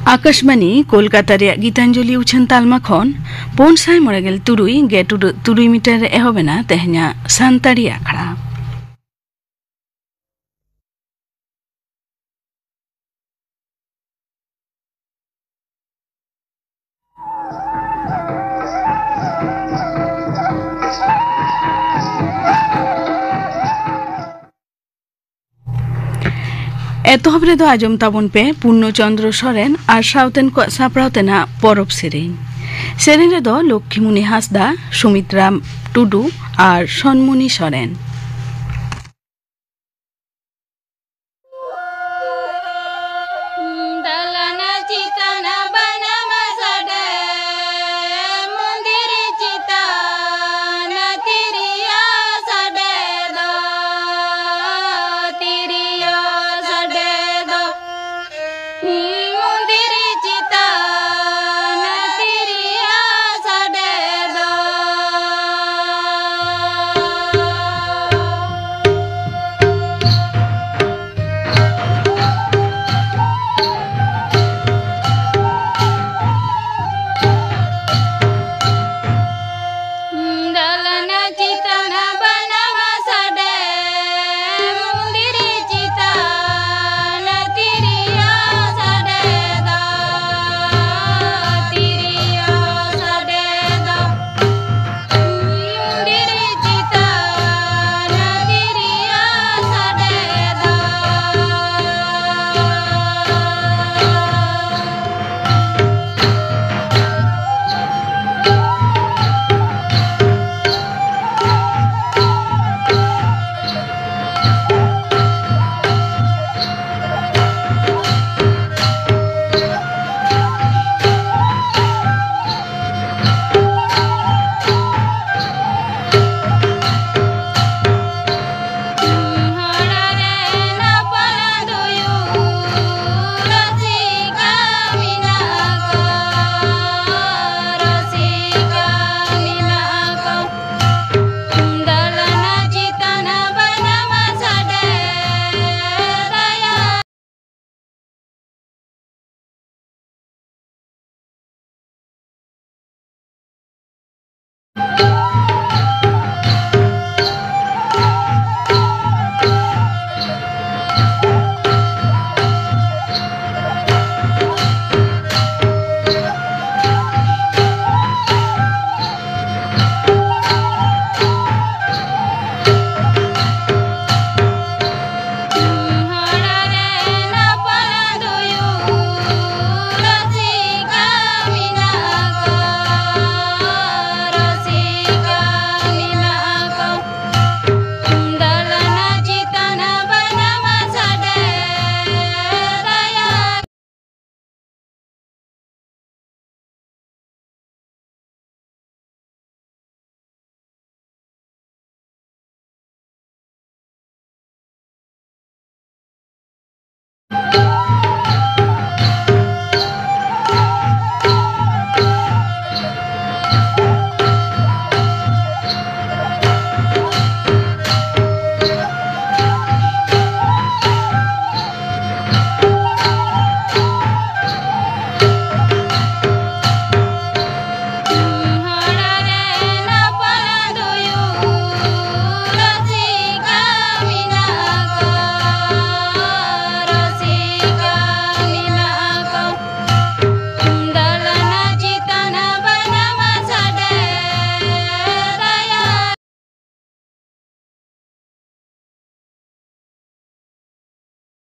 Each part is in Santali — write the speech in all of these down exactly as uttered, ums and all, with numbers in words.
ᱟᱠᱟᱥᱵᱟᱱᱤ ᱠᱳᱞᱠᱟᱛᱟ ᱨᱮᱭᱟᱜ ᱜᱤᱛᱟᱧᱡᱚᱞᱤ ᱩᱪᱷᱟᱹᱱ ᱛᱟᱞᱢᱟ ᱠᱷᱚᱱ ᱯᱩᱱ ᱥᱟᱭ ᱢᱚᱬᱮ ᱜᱮᱞ ᱛᱩᱨᱩᱭ ᱜᱮ ᱴᱩᱰᱟᱹᱜ ᱛᱩᱨᱩᱭ ᱢᱤᱴᱟᱨ ᱨᱮ ᱮᱦᱚᱵ ᱮᱱᱟ ᱛᱮᱦᱮᱧᱟᱜ ᱥᱟᱱᱛᱟᱲᱤ ᱟᱠᱷᱲᱟ᱾ ᱮᱛᱚᱦᱚᱵ ᱨᱮᱫᱚ ᱟᱸᱡᱚᱢ ᱛᱟᱵᱚᱱ ᱯᱮ ᱯᱩᱨᱱᱚ ᱪᱚᱱᱫᱨᱚ ᱥᱚᱨᱮᱱ ᱟᱨ ᱥᱟᱶᱛᱮᱱ ᱠᱚᱣᱟᱜ ᱥᱟᱯᱲᱟᱣ ᱛᱮᱱᱟᱜ ᱯᱚᱨᱚᱵᱽ ᱥᱮᱨᱮᱧ᱾ ᱥᱮᱨᱮᱧ ᱨᱮᱫᱚ ᱞᱚᱠᱠᱷᱤᱢᱩᱱᱤ ᱦᱟᱸᱥᱫᱟ, ᱥᱩᱢᱤᱛᱨᱟ ᱴᱩᱰᱩ ᱟᱨ ᱥᱚᱱᱢᱩᱱᱤ ᱥᱚᱨᱮᱱ᱾ ᱫᱟᱞᱟᱱ ᱪᱮᱛᱟᱱ ᱵᱟᱱᱟᱢ ᱥᱟᱰᱮ, ᱢᱚᱱᱫᱤᱨ ᱪᱮᱛᱟᱱ ᱛᱤᱨᱭᱳ ᱥᱟᱰᱮ ᱫᱚ, ᱛᱤᱨᱭᱳ ᱥᱟᱰᱮ ᱫᱚ᱾ ᱢᱚᱱᱫᱤᱨ ᱪᱮᱛᱟᱱ ᱛᱤᱨᱭᱳ ᱥᱟᱰᱮ ᱫᱚ᱾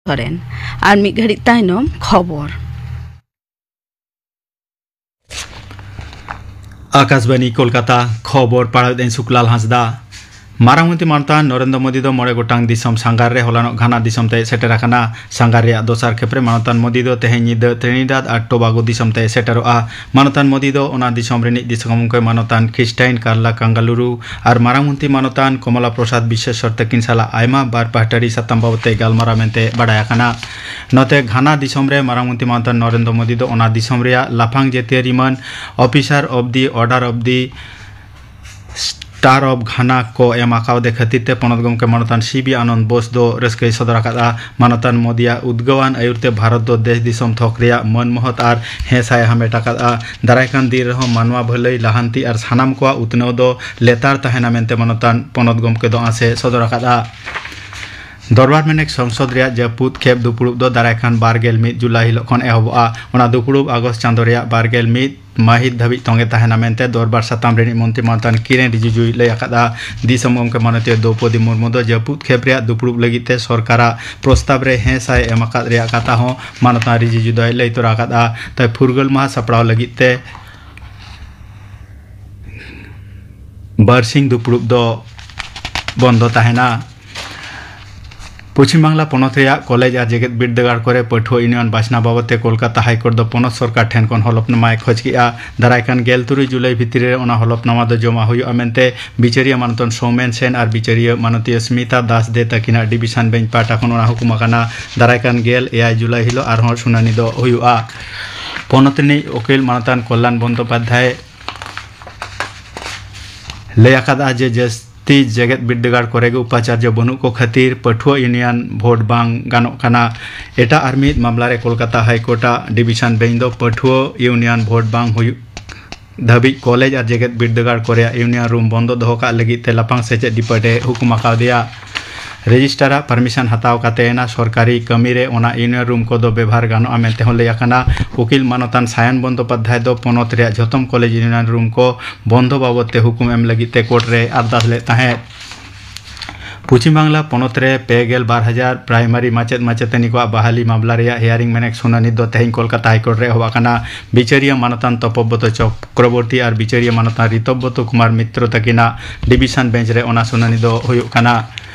ᱥᱚᱨᱮᱱ᱾ ᱟᱨ ᱢᱤᱫ ᱜᱷᱟᱹᱲᱤᱡ ᱛᱟᱭᱱᱚᱢ ᱠᱷᱚᱵᱚᱨ᱾ ᱟᱠᱟᱥᱵᱟᱱᱤ ᱠᱳᱞᱠᱟᱛᱟ, ᱠᱷᱚᱵᱚᱨ ᱯᱟᱲᱦᱟᱣᱮᱫᱟᱹᱧ ᱥᱩᱠᱞᱟᱞ ᱦᱟᱸᱥᱫᱟ᱾ ᱢᱟᱨᱟᱝ ᱢᱚᱱᱛᱨᱤ ᱢᱟᱱᱚᱛᱟᱱ ᱱᱚᱨᱮᱱᱫᱨᱚ ᱢᱳᱫᱤ ᱫᱚ ᱢᱚᱬᱮ ᱜᱚᱴᱟᱝ ᱫᱤᱥᱚᱢ ᱥᱟᱸᱜᱷᱟᱨ ᱨᱮ ᱦᱚᱞᱟᱱᱚᱜ ᱜᱷᱟᱱᱟ ᱫᱤᱥᱚᱢ ᱛᱮᱭ ᱥᱮᱴᱮᱨ ᱟᱠᱟᱱᱟ᱾ ᱥᱟᱸᱜᱷᱟᱨ ᱨᱮᱭᱟᱜ ᱫᱚᱥᱟᱨ ᱠᱷᱮᱯ ᱨᱮ ᱢᱟᱱᱚᱛᱟᱱ ᱢᱳᱫᱤ ᱫᱚ ᱛᱮᱦᱮᱧ ᱧᱤᱫᱟᱹ ᱛᱨᱤᱱᱤᱰᱟᱫ ᱟᱨ ᱴᱳᱵᱟᱜᱳ ᱫᱤᱥᱚᱢ ᱛᱮᱭ ᱥᱮᱴᱮᱨᱚᱜᱼᱟ᱾ ᱢᱟᱱᱚᱛᱟᱱ ᱢᱳᱫᱤ ᱫᱚ ᱚᱱᱟ ᱫᱤᱥᱚᱢ ᱨᱤᱱᱤᱡ ᱫᱤᱥᱚᱢ ᱜᱚᱢᱠᱮ ᱢᱟᱱᱚᱛᱟᱱ ᱠᱷᱨᱤᱥᱴᱟᱭᱤᱱ ᱠᱟᱨᱞᱟ ᱠᱟᱝᱜᱟᱞᱩᱨᱩ ᱟᱨ ᱢᱟᱨᱟᱝ ᱢᱚᱱᱛᱨᱤ ᱢᱟᱱᱚᱛᱟᱱ ᱠᱚᱢᱚᱞᱟ ᱯᱨᱚᱥᱟᱫᱽ ᱵᱤᱥᱥᱮᱥᱣᱚᱨ ᱛᱟᱹᱠᱤᱱ ᱥᱟᱞᱟᱜ ᱟᱭᱢᱟ ᱵᱟᱨ ᱯᱟᱦᱴᱟᱨᱤ ᱥᱟᱛᱟᱢ ᱵᱟᱵᱚᱛ ᱛᱮ ᱜᱟᱞᱢᱟᱨᱟᱣ ᱢᱮᱱᱛᱮ ᱵᱟᱰᱟᱭ ᱟᱠᱟᱱᱟ᱾ ᱱᱚᱛᱮ ᱜᱷᱟᱱᱟ ᱫᱤᱥᱚᱢ ᱨᱮ ᱢᱟᱨᱟᱝ ᱢᱚᱱᱛᱨᱤ ᱢᱟᱱᱚᱛᱟᱱ ᱱᱚᱨᱮᱱᱫᱨᱚ ᱢᱳᱫᱤ ᱫᱚ ᱚᱱᱟ ᱫᱤᱥᱚᱢ ᱨᱮᱭᱟᱜ ᱞᱟᱯᱷᱟᱝ ᱡᱟᱹᱛᱤᱭᱟᱹᱨᱤ ᱢᱟᱹᱱ Officer of the Order of the Star of Ghana ᱠᱚ ᱮᱢ ᱟᱠᱟᱣᱫᱮ ᱠᱷᱟᱹᱛᱤᱨ ᱛᱮ ᱯᱚᱱᱚᱛ ᱜᱚᱢᱠᱮ ᱢᱟᱱᱚᱛᱟᱱ ᱥᱤ ᱵᱤ ᱟᱱᱚᱱᱫ ᱵᱳᱥ ᱫᱚ ᱨᱟᱹᱥᱠᱟᱹᱭ ᱥᱚᱫᱚᱨ ᱟᱠᱟᱫᱼᱟ᱾ ᱢᱟᱱᱚᱛᱟᱱ ᱢᱳᱫᱤᱭᱟᱜ ᱩᱫᱽᱜᱟᱹᱣᱟᱱ ᱟᱹᱭᱩᱨ ᱛᱮ ᱵᱷᱟᱨᱚᱛ ᱫᱚ ᱫᱮᱥ ᱫᱤᱥᱚᱢ ᱛᱷᱚᱠ ᱨᱮᱭᱟᱜ ᱢᱟᱹᱱ ᱢᱚᱦᱚᱛ ᱟᱨ ᱦᱮᱸᱥᱟᱭ ᱦᱟᱢᱮᱴ ᱟᱠᱟᱫᱼᱟ᱾ ᱫᱟᱨᱟᱭ ᱠᱟᱱ ᱫᱤᱱ ᱨᱮᱦᱚᱸ ᱢᱟᱱᱣᱟ ᱵᱷᱟᱹᱞᱟᱹᱭ, ᱞᱟᱦᱟᱱᱛᱤ ᱟᱨ ᱥᱟᱱᱟᱢ ᱠᱚᱣᱟᱜ ᱩᱛᱱᱟᱹᱣ ᱫᱚ ᱞᱮᱛᱟᱲ ᱛᱟᱦᱮᱱᱟ ᱢᱮᱱᱛᱮ ᱢᱟᱱᱚᱛᱟᱱ ᱯᱚᱱᱚᱛ ᱜᱚᱢᱠᱮ ᱫᱚ ᱟᱸᱥ ᱮ ᱥᱚᱫᱚᱨ ᱟᱠᱟᱫᱼᱟ᱾ ᱫᱚᱨᱵᱟᱨ ᱢᱮᱱᱮᱠ ᱥᱚᱝᱥᱚᱫ ᱨᱮᱭᱟᱜ ᱡᱟᱹᱯᱩᱫ ᱠᱷᱮᱯ ᱫᱩᱯᱲᱩᱵ ᱫᱚ ᱫᱟᱨᱟᱭ ᱠᱟᱱ ᱵᱟᱨ ᱜᱮᱞ ᱢᱤᱫ ᱡᱩᱞᱟᱭ ᱦᱤᱞᱳᱜ ᱠᱷᱚᱱ ᱮᱦᱚᱵᱚᱜᱼᱟ᱾ ᱚᱱᱟ ᱫᱩᱯᱲᱩᱵ ᱟᱜᱚᱥᱴ ᱪᱟᱸᱫᱳ ᱨᱮᱭᱟᱜ ᱵᱟᱨ ᱜᱮᱞ ᱢᱤᱫ ᱢᱟᱹᱦᱤᱛ ᱫᱷᱟᱹᱵᱤᱡ ᱛᱚᱸᱜᱮ ᱛᱟᱦᱮᱱᱟ ᱢᱮᱱᱛᱮ ᱫᱚᱨᱵᱟᱨ ᱥᱟᱛᱟᱢ ᱨᱤᱱᱤᱡ ᱢᱚᱱᱛᱨᱤ ᱢᱟᱱᱚᱛᱟᱱ ᱠᱤᱨᱮᱱ ᱨᱤᱡᱤᱡᱩᱭ ᱞᱟᱹᱭ ᱟᱠᱟᱫᱼᱟ᱾ ᱫᱤᱥᱚᱢ ᱜᱚᱢᱠᱮ ᱢᱟᱱᱚᱛᱤᱭᱟᱹ ᱫᱨᱚᱣᱯᱚᱫᱤ ᱢᱩᱨᱢᱩ ᱫᱚ ᱡᱟᱹᱯᱩᱫ ᱠᱷᱮᱯ ᱨᱮᱭᱟᱜ ᱫᱩᱯᱲᱩᱵ ᱞᱟᱹᱜᱤᱫ ᱛᱮ ᱥᱚᱨᱠᱟᱨᱟᱜ ᱯᱨᱚᱥᱛᱟᱵ ᱨᱮ ᱦᱮᱸ ᱥᱟᱭ ᱮᱢ ᱟᱠᱟᱫ ᱨᱮᱭᱟᱜ ᱠᱟᱛᱷᱟ ᱦᱚᱸ ᱢᱟᱱᱚᱛᱟᱱ ᱨᱤᱡᱤᱡᱩ ᱫᱚᱭ ᱞᱟᱹᱭ ᱛᱚᱨᱟ ᱟᱠᱟᱫᱼᱟ᱾ ᱛᱟᱭ ᱯᱷᱩᱨᱜᱟᱹᱞ ᱢᱟᱦᱟ ᱥᱟᱯᱲᱟᱣ ᱞᱟᱹᱜᱤᱫ ᱛᱮ ᱵᱟᱨᱥᱤᱧ ᱫᱩᱯᱲᱩᱵ ᱫᱚ ᱵᱚᱱᱫᱚ ᱛᱟᱦᱮᱱᱟ᱾ ᱯᱚᱪᱷᱤᱢ ᱵᱟᱝᱞᱟ ᱯᱚᱱᱚᱛ ᱨᱮᱭᱟᱜ ᱠᱚᱞᱮᱡᱽ ᱟᱨ ᱡᱮᱜᱮᱛ ᱵᱤᱨᱫᱟᱹᱜᱟᱲ ᱠᱚᱨᱮ ᱯᱟᱹᱴᱷᱩᱣᱟᱹ ᱤᱭᱩᱱᱤᱭᱚᱱ ᱵᱟᱪᱷᱱᱟᱣ ᱵᱟᱵᱚᱛ ᱛᱮ ᱠᱳᱞᱠᱟᱛᱟ ᱦᱟᱭᱠᱳᱨᱴ ᱫᱚ ᱯᱚᱱᱚᱛ ᱥᱚᱨᱠᱟᱨ ᱴᱷᱮᱱ ᱠᱷᱚᱱ ᱦᱚᱞᱚᱯᱱᱟᱢᱟᱭ ᱠᱷᱚᱡᱽ ᱠᱮᱫᱼᱟ᱾ ᱫᱟᱨᱟᱭ ᱠᱟᱱ ᱜᱮᱞ ᱛᱩᱨᱩᱭ ᱡᱩᱞᱟᱭ ᱵᱷᱤᱛᱨᱤ ᱨᱮ ᱚᱱᱟ ᱦᱚᱞᱚᱯᱱᱟᱢᱟ ᱫᱚ ᱡᱚᱢᱟ ᱦᱩᱭᱩᱜᱼᱟ ᱢᱮᱱᱛᱮ ᱵᱤᱪᱟᱹᱨᱤᱭᱟᱹ ᱢᱟᱱᱚᱛᱟᱱ ᱥᱳᱢᱮᱱ ᱥᱮᱱ ᱟᱨ ᱵᱤᱪᱟᱹᱨᱤᱭᱟᱹ ᱢᱟᱱᱚᱛᱤᱭᱟᱹ ᱥᱢᱤᱛᱟ ᱫᱟᱥ ᱫᱮ ᱛᱟᱹᱠᱤᱱᱟᱜ ᱰᱤᱵᱤᱥᱚᱱ ᱵᱮᱧᱪ ᱯᱟᱦᱴᱟ ᱠᱷᱚᱱ ᱚᱱᱟ ᱦᱩᱠᱩᱢ ᱟᱠᱟᱱᱟ᱾ ᱫᱟᱨᱟᱭ ᱠᱟᱱ ᱜᱮᱞ ᱮᱭᱟᱭ ᱡᱩᱞᱟᱭ ᱦᱤᱞᱳᱜ ᱟᱨᱦᱚᱸ ᱥᱩᱱᱟᱹᱱᱤ ᱫᱚ ᱦᱩᱭᱩᱜᱼᱟ᱾ ᱯᱚᱱᱚᱛ ᱨᱤᱱᱤᱡ ᱩᱠᱤᱞ ᱢᱟᱱᱚᱛᱟᱱ ᱠᱚᱞᱞᱟᱱ ᱵᱚᱱᱫᱳᱯᱟᱫᱽᱫᱷᱟᱭ ᱞᱟᱹᱭ ᱟᱠᱟᱫᱟ ᱡᱮ ᱡᱟᱹᱥᱛᱤ ᱡᱮᱜᱮᱛ ᱵᱤᱨᱫᱟᱹᱜᱟᱲ ᱠᱚᱨᱮ ᱜᱮ ᱩᱯᱟᱪᱟᱨᱡᱚ ᱵᱟᱹᱱᱩᱜ ᱠᱚ ᱠᱷᱟᱹᱛᱤᱨ ᱯᱟᱹᱴᱷᱩᱣᱟᱹ ᱤᱭᱩᱱᱤᱭᱚᱱ ᱵᱷᱳᱴ ᱵᱟᱝ ᱜᱟᱱᱚᱜ ᱠᱟᱱᱟ᱾ ᱮᱴᱟᱜ ᱟᱨ ᱢᱤᱫ ᱢᱟᱢᱞᱟ ᱨᱮ ᱠᱳᱞᱠᱟᱛᱟ ᱦᱟᱭᱠᱳᱨᱴ ᱟᱜ ᱰᱤᱵᱤᱥᱚᱱ ᱵᱮᱧᱪ ᱫᱚ ᱯᱟᱹᱴᱷᱩᱣᱟᱹ ᱤᱭᱩᱱᱤᱭᱚᱱ ᱵᱷᱳᱴ ᱵᱟᱝ ᱦᱩᱭᱩᱜ ᱫᱷᱟᱹᱵᱤᱡ ᱠᱚᱞᱮᱡᱽ ᱟᱨ ᱡᱮᱜᱮᱛ ᱵᱤᱨᱫᱟᱹᱜᱟᱲ ᱠᱚ ᱨᱮᱭᱟᱜ ᱤᱭᱩᱱᱤᱭᱚᱱ ᱨᱩᱢ ᱵᱚᱱᱫᱚ ᱫᱚᱦᱚ ᱠᱟᱜ ᱞᱟᱹᱜᱤᱫ ᱛᱮ ᱞᱟᱯᱷᱟᱝ ᱥᱮᱪᱮᱫ ᱰᱤᱯᱟᱨᱴ ᱮ ᱦᱩᱠᱩᱢ ᱟᱠᱟᱣᱫᱮᱭᱟ᱾ ᱨᱮᱡᱤᱥᱴᱟᱨᱟᱜ ᱯᱟᱨᱢᱤᱥᱚᱱ ᱦᱟᱛᱟᱣ ᱠᱟᱛᱮ ᱮᱱᱟ ᱥᱚᱨᱠᱟᱨᱤ ᱠᱟᱹᱢᱤ ᱨᱮ ᱚᱱᱟ ᱤᱭᱩᱱᱤᱭᱚᱱ ᱨᱩᱢ ᱠᱚᱫᱚ ᱵᱮᱵᱷᱟᱨ ᱜᱟᱱᱚᱜᱼᱟ ᱢᱮᱱᱛᱮ ᱦᱚᱸ ᱞᱟᱹᱭ ᱟᱠᱟᱱᱟ᱾ ᱩᱠᱤᱞ ᱢᱟᱱᱚᱛᱟᱱ ᱥᱟᱭᱚᱱ ᱵᱚᱱᱫᱳᱯᱟᱫᱽᱫᱷᱟᱭ ᱫᱚ ᱯᱚᱱᱚᱛ ᱨᱮᱭᱟᱜ ᱡᱷᱚᱛᱚᱢ ᱠᱚᱞᱮᱡᱽ ᱤᱭᱩᱱᱤᱭᱚᱱ ᱨᱩᱢ ᱠᱚ ᱵᱚᱱᱫᱚ ᱵᱟᱵᱚᱛ ᱛᱮ ᱦᱩᱠᱩᱢ ᱮᱢ ᱞᱟᱹᱜᱤᱫ ᱛᱮ ᱠᱳᱨᱴ ᱨᱮᱭ ᱟᱨᱫᱟᱥ ᱞᱮᱫ ᱛᱟᱦᱮᱸᱫ᱾ ᱯᱚᱪᱷᱤᱢ ᱵᱟᱝᱞᱟ ᱯᱚᱱᱚᱛ ᱨᱮ ᱯᱮ ᱜᱮᱞ ᱵᱟᱨ ᱦᱟᱡᱟᱨ ᱯᱨᱟᱭᱢᱟᱨᱤ ᱢᱟᱪᱮᱫ ᱢᱟᱪᱮᱛᱟᱹᱱᱤ ᱠᱚᱣᱟᱜ ᱵᱟᱦᱟᱞᱤ ᱢᱟᱢᱞᱟ ᱨᱮᱭᱟᱜ hearing ᱢᱮᱱᱮᱠ ᱥᱩᱱᱟᱹᱱᱤ ᱫᱚ ᱛᱮᱦᱮᱧ ᱠᱳᱞᱠᱟᱛᱟ ᱦᱟᱭᱠᱳᱨᱴ ᱨᱮ ᱮᱦᱚᱵ ᱟᱠᱟᱱᱟ᱾ ᱵᱤᱪᱟᱹᱨᱤᱭᱟᱹ ᱢᱟᱱᱚᱛᱟᱱ ᱛᱚᱯᱚᱵᱨᱚᱛᱚ ᱪᱚᱠᱨᱚᱵᱚᱨᱛᱤ ᱟᱨ ᱵᱤᱪᱟᱹᱨᱤᱭᱟᱹ ᱢᱟᱱᱚᱛᱟᱱ ᱨᱤᱛᱚᱵᱨᱚᱛᱚ ᱠᱩᱢᱟᱨ ᱢᱤᱛᱨᱚ ᱛᱟᱹᱠᱤᱱᱟᱜ ᱰᱤᱵᱤᱥᱚᱱ ᱵᱮᱧᱪ ᱨᱮ ᱚᱱᱟ ᱥᱩᱱᱟᱹᱱᱤ ᱫᱚ ᱦᱩᱭᱩᱜ ᱠᱟᱱᱟ᱾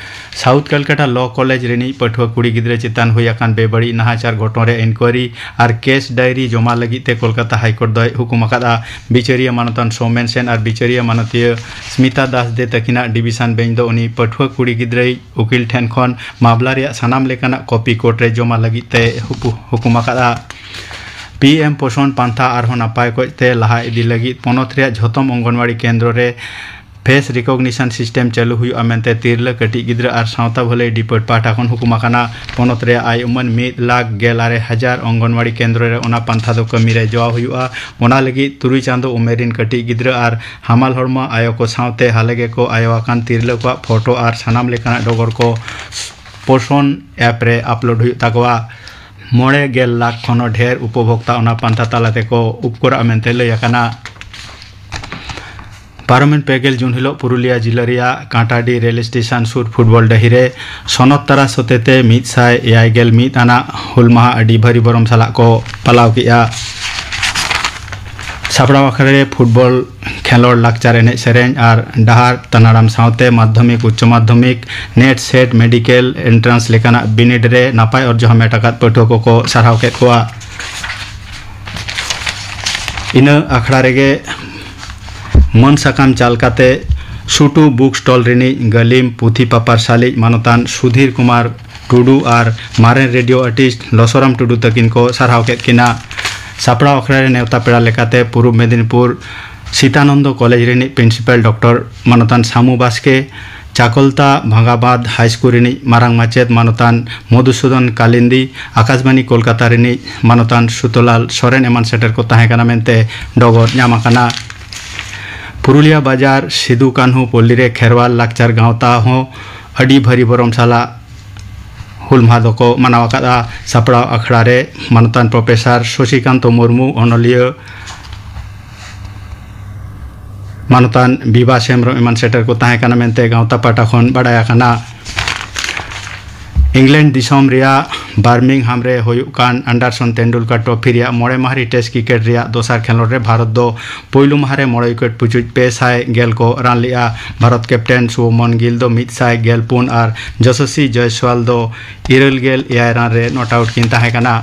ᱥᱟᱣᱩᱛᱷ ᱠᱟᱞᱠᱟᱴᱟ ᱞᱚ ᱠᱚᱞᱮᱡᱽ ᱨᱤᱱᱤᱡ ᱯᱟᱹᱴᱷᱩᱣᱟᱹ ᱠᱩᱲᱤ ᱜᱤᱫᱽᱨᱟᱹ ᱪᱮᱛᱟᱱ ᱦᱩᱭ ᱟᱠᱟᱱ ᱵᱮᱵᱟᱹᱲᱤᱡ ᱱᱟᱦᱟᱪᱟᱨ ᱜᱷᱚᱴᱚᱱ ᱨᱮ ᱤᱱᱠᱣᱟᱨᱤ ᱟᱨ ᱠᱮᱥ ᱰᱟᱭᱨᱤ ᱡᱚᱢᱟ ᱞᱟᱹᱜᱤᱫ ᱛᱮ ᱠᱳᱞᱠᱟᱛᱟ ᱦᱟᱭᱠᱳᱨᱴ ᱫᱚᱭ ᱦᱩᱠᱩᱢ ᱟᱠᱟᱫᱼᱟ᱾ ᱵᱤᱪᱟᱹᱨᱤᱭᱟᱹ ᱢᱟᱱᱚᱛᱟᱱ ᱥᱳᱢᱮᱱ ᱥᱮᱱ ᱟᱨ ᱵᱤᱪᱟᱹᱨᱤᱭᱟᱹ ᱢᱟᱱᱚᱛᱤᱭᱟᱹ ᱥᱢᱤᱛᱟ ᱫᱟᱥ ᱫᱮ ᱛᱟᱹᱠᱤᱱᱟᱜ ᱰᱤᱵᱤᱥᱚᱱ ᱵᱮᱧᱪ ᱫᱚ ᱩᱱᱤ ᱯᱟᱹᱴᱷᱩᱣᱟᱹ ᱠᱩᱲᱤ ᱜᱤᱫᱽᱨᱟᱹᱭᱤᱡ ᱩᱠᱤᱞ ᱴᱷᱮᱱ ᱠᱷᱚᱱ ᱢᱟᱢᱞᱟ ᱨᱮᱭᱟᱜ ᱥᱟᱱᱟᱢ ᱞᱮᱠᱟᱱᱟᱜ ᱠᱚᱯᱤ ᱠᱳᱨᱴ ᱨᱮ ᱡᱚᱢᱟ ᱞᱟᱹᱜᱤᱫ ᱛᱮ ᱦᱩᱠᱩ-, ᱦᱩᱠᱩᱢ ᱟᱠᱟᱫᱼᱟ᱾ ᱯᱤ ᱮᱢ ᱯᱳᱥᱚᱱ ᱯᱟᱱᱛᱷᱟ ᱟᱨᱦᱚᱸ ᱱᱟᱯᱟᱭ ᱠᱚᱡ ᱛᱮ ᱞᱟᱦᱟ ᱤᱫᱤ ᱞᱟᱹᱜᱤᱫ ᱯᱚᱱᱚᱛ ᱨᱮᱭᱟᱜ ᱡᱷᱚᱛᱚᱢ ᱚᱝᱜᱚᱱᱣᱟᱲᱤ ᱠᱮᱱᱫᱨᱚ ᱨᱮ ᱯᱷᱮᱥ ᱨᱤᱠᱚᱜᱱᱤᱥᱚᱱ ᱥᱤᱥᱴᱮᱢ ᱪᱟᱹᱞᱩ ᱦᱩᱭᱩᱜᱼᱟ ᱢᱮᱱᱛᱮ ᱛᱤᱨᱞᱟᱹ ᱠᱟᱹᱴᱤᱡ ᱜᱤᱫᱽᱨᱟᱹ ᱟᱨ ᱥᱟᱶᱛᱟ ᱵᱷᱟᱹᱞᱟᱹᱭ ᱰᱤᱯᱟᱨᱴ ᱯᱟᱦᱴᱟ ᱠᱷᱚᱱ ᱦᱩᱠᱩᱢ ᱟᱠᱟᱱᱟ᱾ ᱯᱚᱱᱚᱛ ᱨᱮᱭᱟᱜ ᱟᱭ ᱩᱢᱟᱹᱱ ᱢᱤᱫ ᱞᱟᱠᱷ ᱜᱮᱞ ᱟᱨᱮ ᱦᱟᱡᱟᱨ ᱚᱝᱜᱚᱱᱣᱟᱲᱤ ᱠᱮᱱᱫᱨᱚ ᱨᱮ ᱚᱱᱟ ᱯᱟᱱᱛᱷᱟ ᱫᱚ ᱠᱟᱹᱢᱤ ᱨᱮ ᱡᱚᱣᱟᱣ ᱦᱩᱭᱩᱜᱼᱟ᱾ ᱚᱱᱟ ᱞᱟᱹᱜᱤᱫ ᱛᱩᱨᱩᱭ ᱪᱟᱸᱫᱚ ᱩᱢᱮᱨ ᱨᱤᱱ ᱠᱟᱹᱴᱤᱡ ᱜᱤᱫᱽᱨᱟᱹ ᱟᱨ ᱦᱟᱢᱟᱞ ᱦᱚᱲᱢᱚ ᱟᱭᱳ ᱠᱚ ᱥᱟᱶᱛᱮ ᱦᱟᱞᱮ ᱜᱮᱠᱚ ᱟᱭᱳ ᱟᱠᱟᱱ ᱛᱤᱨᱞᱟᱹ ᱠᱚᱣᱟᱜ ᱯᱷᱳᱴᱳ ᱟᱨ ᱥᱟᱱᱟᱢ ᱞᱮᱠᱟᱱᱟᱜ ᱰᱚᱜᱚᱨ ᱠᱚ ᱯᱳᱥᱚᱱ ᱮᱯ ᱨᱮ ᱟᱯᱞᱳᱰ ᱦᱩᱭᱩᱜ ᱛᱟᱠᱚᱣᱟ᱾ ᱢᱚᱬᱮ ᱜᱮᱞ ᱞᱟᱠᱷ ᱠᱷᱚᱱ ᱦᱚᱸ ᱰᱷᱮᱨ ᱩᱯᱚᱵᱷᱳᱠᱛᱟ ᱚᱱᱟ ᱯᱟᱱᱛᱷᱟ ᱛᱟᱞᱟ ᱛᱮᱠᱚ ᱩᱯᱠᱟᱹᱨᱚᱜᱼᱟ ᱢᱮᱱᱛᱮ ᱞᱟᱹᱭ ᱟᱠᱟᱱᱟ᱾ ᱯᱟᱨᱚᱢᱮᱱ ᱯᱮ ᱜᱮᱞ ᱡᱩᱱ ᱦᱤᱞᱳᱜ ᱯᱩᱨᱩᱞᱤᱭᱟ ᱡᱤᱞᱟᱹ ᱨᱮᱭᱟᱜ ᱠᱟᱸᱴᱟᱰᱤ ᱨᱮᱞ ᱥᱴᱮᱥᱚᱱ ᱥᱩᱨ ᱯᱷᱩᱴᱵᱚᱞ ᱰᱟᱹᱦᱤ ᱨᱮ ᱥᱚᱱᱚᱛ ᱛᱟᱨᱟ ᱥᱚᱛᱮᱛᱮ ᱢᱤᱫ ᱥᱟᱭ ᱮᱭᱟᱭ ᱜᱮᱞ ᱢᱤᱫ ᱟᱱᱟᱜ ᱦᱩᱞ ᱢᱟᱦᱟ ᱟᱹᱰᱤ ᱵᱷᱟᱹᱨᱤ ᱵᱷᱚᱨᱚᱢ ᱥᱟᱞᱟᱜ ᱠᱚ ᱯᱟᱞᱟᱣ ᱠᱮᱫᱼᱟ᱾ ᱥᱟᱯᱲᱟᱣ ᱟᱠᱷᱲᱟ ᱨᱮ ᱯᱷᱩᱴᱵᱚᱞ ᱠᱷᱮᱞᱳᱰ, ᱞᱟᱠᱪᱟᱨ ᱮᱱᱮᱡ ᱥᱮᱨᱮᱧ ᱟᱨ ᱰᱟᱦᱟᱨ ᱛᱟᱱᱟᱲᱟᱢ ᱥᱟᱶᱛᱮ ᱢᱟᱫᱽᱫᱷᱚᱢᱤᱠ, ᱩᱪᱪᱚ ᱢᱟᱫᱽᱫᱷᱚᱢᱤᱠ, ᱱᱮᱴ ᱥᱮᱴ, ᱢᱮᱰᱤᱠᱮᱞ ᱮᱱᱴᱨᱟᱱᱥ ᱞᱮᱠᱟᱱᱟᱜ ᱵᱤᱱᱤᱰ ᱨᱮ ᱱᱟᱯᱟᱭ ᱚᱨᱡᱚ ᱦᱟᱢᱮᱴ ᱟᱠᱟᱫ ᱯᱟᱹᱴᱷᱩᱣᱟᱹ ᱠᱚᱠᱚ ᱥᱟᱨᱦᱟᱣ ᱠᱮᱫ ᱠᱚᱣᱟ᱾ ᱤᱱᱟᱹ ᱟᱠᱷᱲᱟ ᱨᱮᱜᱮ ᱢᱟᱹᱱ ᱥᱟᱠᱟᱢ ᱪᱟᱞ ᱠᱟᱛᱮ ᱥᱩᱴᱩ ᱵᱩᱠ ᱥᱴᱚᱞ ᱨᱤᱱᱤᱡ ᱜᱟᱹᱞᱤᱢ ᱯᱩᱛᱷᱤ ᱯᱟᱯᱟᱨ ᱥᱟᱞᱤᱡ ᱢᱟᱱᱚᱛᱟᱱ ᱥᱩᱫᱷᱤᱨ ᱠᱩᱢᱟᱨ ᱴᱩᱰᱩ ᱟᱨ ᱢᱟᱨᱮᱱ ᱨᱮᱰᱤᱭᱳ ᱟᱨᱴᱤᱥᱴ ᱞᱚᱥᱚᱨᱟᱢ ᱴᱩᱰᱩ ᱛᱟᱹᱠᱤᱱ ᱠᱚ ᱥᱟᱨᱦᱟᱣ ᱠᱮᱫ ᱠᱤᱱᱟ᱾ ᱥᱟᱯᱲᱟᱣ ᱟᱠᱷᱲᱟ ᱨᱮ ᱱᱮᱣᱛᱟ ᱯᱮᱲᱟ ᱞᱮᱠᱟᱛᱮ ᱯᱩᱨᱩᱵ ᱢᱮᱫᱤᱱᱤᱯᱩᱨ ᱥᱤᱛᱟᱱᱚᱱᱫᱚ ᱠᱚᱞᱮᱡᱽ ᱨᱤᱱᱤᱡ ᱯᱨᱤᱱᱥᱤᱯᱟᱞ ᱰᱚᱠᱴᱚᱨ ᱢᱟᱱᱚᱛᱟᱱ ᱥᱟᱢᱩ ᱵᱟᱥᱠᱮ, ᱪᱟᱠᱚᱞᱛᱟ ᱵᱷᱟᱝᱜᱟᱵᱟᱫᱽ ᱦᱟᱭ ᱥᱠᱩᱞ ᱨᱤᱱᱤᱡ ᱢᱟᱨᱟᱝ ᱢᱟᱪᱮᱛ ᱢᱟᱱᱚᱛᱟᱱ ᱢᱚᱫᱷᱩᱥᱩᱫᱚᱱ ᱠᱟᱞᱤᱱᱫᱤ, ᱟᱠᱟᱥᱵᱟᱱᱤ ᱠᱳᱞᱠᱟᱛᱟ ᱨᱤᱱᱤᱡ ᱢᱟᱱᱚᱛᱟᱱ ᱥᱩᱛᱚᱞᱟᱞ ᱥᱚᱨᱮᱱ ᱮᱢᱟᱱ ᱥᱮᱴᱮᱨ ᱠᱚ ᱛᱟᱦᱮᱸ ᱠᱟᱱᱟ ᱢᱮᱱᱛᱮ ᱰᱚᱜᱚᱨ ᱧᱟᱢ ᱟᱠᱟᱱᱟ᱾ ᱯᱩᱨᱩᱞᱤᱭᱟ ᱵᱟᱡᱟᱨ ᱥᱤᱫᱩ ᱠᱟᱹᱱᱦᱩ ᱯᱚᱞᱞᱤ ᱨᱮ ᱠᱷᱮᱨᱣᱟᱞ ᱞᱟᱠᱪᱟᱨ ᱜᱟᱶᱛᱟ ᱦᱚᱸ ᱟᱹᱰᱤ ᱵᱷᱟᱹᱨᱤ ᱵᱷᱚᱨᱚᱢ ᱥᱟᱞᱟᱜ ᱦᱩᱞ ᱢᱟᱦᱟ ᱫᱚᱠᱚ ᱢᱟᱱᱟᱣ ᱟᱠᱟᱫᱼᱟ᱾ ᱥᱟᱯᱲᱟᱣ ᱟᱠᱷᱲᱟ ᱨᱮ ᱢᱟᱱᱚᱛᱟᱱ ᱯᱨᱚᱯᱷᱮᱥᱚᱨ ᱥᱚᱥᱤᱠᱟᱱᱛᱚ ᱢᱩᱨᱢᱩ, ᱚᱱᱚᱞᱤᱭᱟᱹ ᱢᱟᱱᱚᱛᱟᱱ ᱵᱤᱵᱷᱟᱥ ᱦᱮᱢᱵᱽᱨᱚᱢ ᱮᱢᱟᱱ ᱥᱮᱴᱮᱨ ᱠᱚ ᱛᱟᱦᱮᱸ ᱠᱟᱱᱟ ᱢᱮᱱᱛᱮ ᱜᱟᱶᱛᱟ ᱯᱟᱦᱴᱟ ᱠᱷᱚᱱ ᱵᱟᱰᱟᱭ ᱟᱠᱟᱱᱟ᱾ ᱤᱝᱞᱮᱱᱰ ᱫᱤᱥᱚᱢ ᱨᱮᱭᱟᱜ ᱵᱟᱨᱢᱤᱝᱦᱟᱢ ᱨᱮ ᱦᱩᱭᱩᱜ ᱠᱟᱱ ᱟᱱᱰᱟᱨᱥᱚᱱ ᱴᱮᱱᱰᱩᱞᱠᱟᱨ ᱴᱨᱚᱯᱷᱤ ᱨᱮᱭᱟᱜ ᱢᱚᱬᱮ ᱢᱟᱦᱟ ᱨᱮ ᱴᱮᱥᱴ ᱠᱨᱤᱠᱮᱴ ᱨᱮᱭᱟᱜ ᱫᱚᱥᱟᱨ ᱠᱷᱮᱞᱳᱰ ᱨᱮ ᱵᱷᱟᱨᱚᱛ ᱫᱚ ᱯᱩᱭᱞᱩ ᱢᱟᱦᱟ ᱨᱮ ᱢᱚᱬᱮ ᱣᱤᱠᱮᱴ ᱯᱩᱪᱩᱡ ᱯᱮ ᱥᱟᱭ ᱜᱮᱞ ᱠᱚ ᱨᱟᱱ ᱞᱮᱫᱼᱟ᱾ ᱵᱷᱟᱨᱚᱛ ᱠᱮᱯᱴᱮᱱ ᱥᱩᱵᱷᱢᱚᱱ ᱜᱤᱞ ᱫᱚ ᱢᱤᱫ ᱥᱟᱭ ᱜᱮᱞ ᱯᱩᱱ ᱟᱨ ᱡᱚᱥᱚᱥᱤ ᱡᱚᱭᱥᱣᱟᱞ ᱫᱚ ᱤᱨᱟᱹᱞ ᱜᱮᱞ ᱮᱭᱟᱭ ᱨᱟᱱ ᱨᱮ ᱱᱚᱴ ᱟᱣᱩᱴ ᱠᱤᱱ ᱛᱟᱦᱮᱸ ᱠᱟᱱᱟ᱾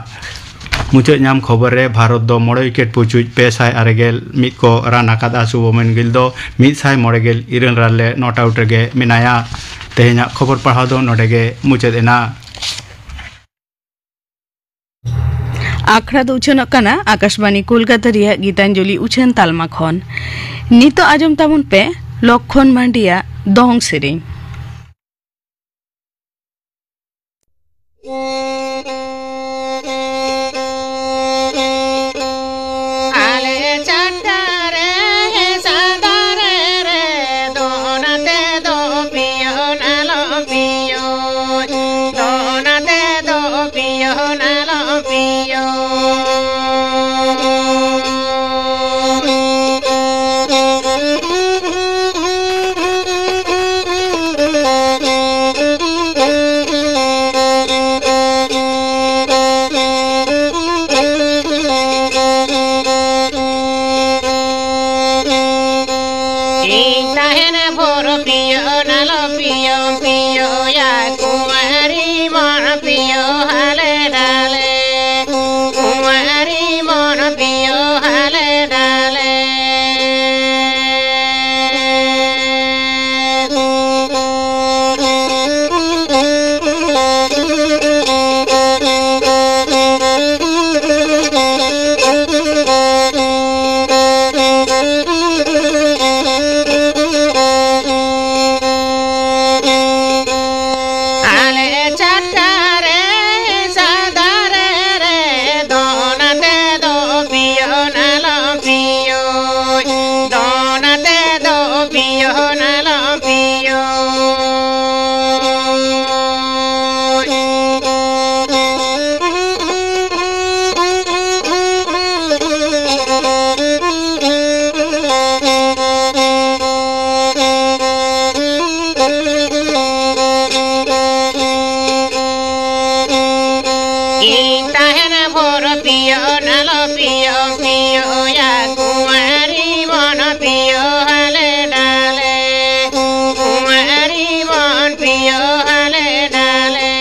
ᱢᱩᱪᱟᱹᱫ ᱧᱟᱢ ᱠᱷᱚᱵᱚᱨ ᱨᱮ ᱵᱷᱟᱨᱚᱛ ᱫᱚ ᱢᱚᱬᱮ ᱣᱤᱠᱮᱴ ᱯᱩᱪᱩᱡ ᱯᱮ ᱥᱟᱭ ᱟᱨᱮ ᱜᱮᱞ ᱢᱤᱫ ᱠᱚ ᱨᱟᱱ ᱟᱠᱟᱫᱼᱟ᱾ ᱥᱩᱵᱷᱢᱚᱱ ᱜᱤᱞ ᱫᱚ ᱢᱤᱫ ᱥᱟᱭ ᱢᱚᱬᱮ ᱜᱮᱞ ᱤᱨᱟᱹᱞ ᱨᱟᱱ ᱨᱮ ᱱᱚᱴ ᱟᱣᱩᱴ ᱨᱮᱜᱮ ᱢᱮᱱᱟᱭᱟ᱾ ᱛᱮᱦᱮᱧᱟᱜ ᱠᱷᱚᱵᱚᱨ ᱯᱟᱲᱦᱟᱣ ᱫᱚ ᱱᱚᱰᱮ ᱜᱮ ᱢᱩᱪᱟᱹᱫ ᱮᱱᱟ᱾ ᱟᱠᱷᱲᱟ ᱫᱚ ᱩᱪᱷᱟᱹᱱᱚᱜ ᱠᱟᱱᱟ ᱟᱠᱟᱥᱵᱟᱱᱤ ᱠᱳᱞᱠᱟᱛᱟ ᱨᱮᱭᱟᱜ ᱜᱤᱛᱟᱧᱡᱚᱞᱤ ᱩᱪᱷᱟᱹᱱ ᱛᱟᱞᱢᱟ ᱠᱷᱚᱱ᱾ ᱱᱤᱛᱚᱜ ᱟᱸᱡᱚᱢ ᱛᱟᱵᱚᱱ ᱯᱮ ᱞᱚᱠᱠᱷᱚᱱ ᱢᱟᱱᱰᱤᱭᱟᱜ ᱫᱚᱝ ᱥᱮᱨᱮᱧ᱾ ᱟᱞᱮ ᱪᱷᱟᱴᱠᱟ ᱨᱮ ᱥᱟᱫᱟ ᱨᱮ ᱨᱮ ᱫᱚᱱ ᱟᱛᱮ ᱫᱚ ᱯᱤᱭᱳ ᱱᱟᱞᱚ ᱯᱤᱭᱳ, ᱫᱚᱱ ᱟᱛᱮ ᱫᱚ ᱯᱤᱭᱳ ᱱᱟᱞᱚ ᱯᱤᱭᱳ᱾ ᱤᱧ ᱛᱟᱦᱮᱱ ᱵᱷᱳᱨ ᱯᱤᱭᱳ ᱱᱟᱞᱚ ᱯᱤᱭᱳ, ᱯᱤᱭᱳ ᱭᱟ ᱠᱩᱢᱟᱨᱤ ᱢᱚᱱ ᱯᱤᱭᱳ ᱦᱟᱞᱮ ᱰᱟᱞᱮ, ᱠᱩᱢᱟᱨᱤ ᱢᱚᱱ ᱯᱤᱭᱳ ᱦᱟᱞᱮ ᱰᱟᱞᱮ᱾ ᱟᱞᱮ ᱪᱷᱟᱴᱠᱟ ᱨᱮ ᱥᱟᱫᱟ ᱨᱮ ᱨᱮ ᱫᱚᱱ ᱟᱛᱮ ᱫᱚ ᱯᱤᱭᱳ ᱱᱟᱞᱚ ᱯᱤᱭᱳ, ᱫᱚᱱ ᱟᱛᱮ ᱫᱚ ᱯᱤᱭᱳ ᱱᱟᱞᱚ ᱯᱤᱭᱳ᱾ ᱯᱤᱭᱳ ᱱᱟᱞᱚ ᱯᱤᱭᱳ ᱯᱤᱭᱳ ᱭᱟ ᱠᱩᱢᱟᱨᱤ ᱵᱚᱱ ᱯᱤᱭᱳ ᱦᱟᱞᱮ ᱰᱟᱞᱮ᱾ ᱠᱩᱢᱟᱨᱤ ᱵᱚᱱ ᱯᱤᱭᱳ ᱦᱟᱞᱮ ᱰᱟᱞᱮ᱾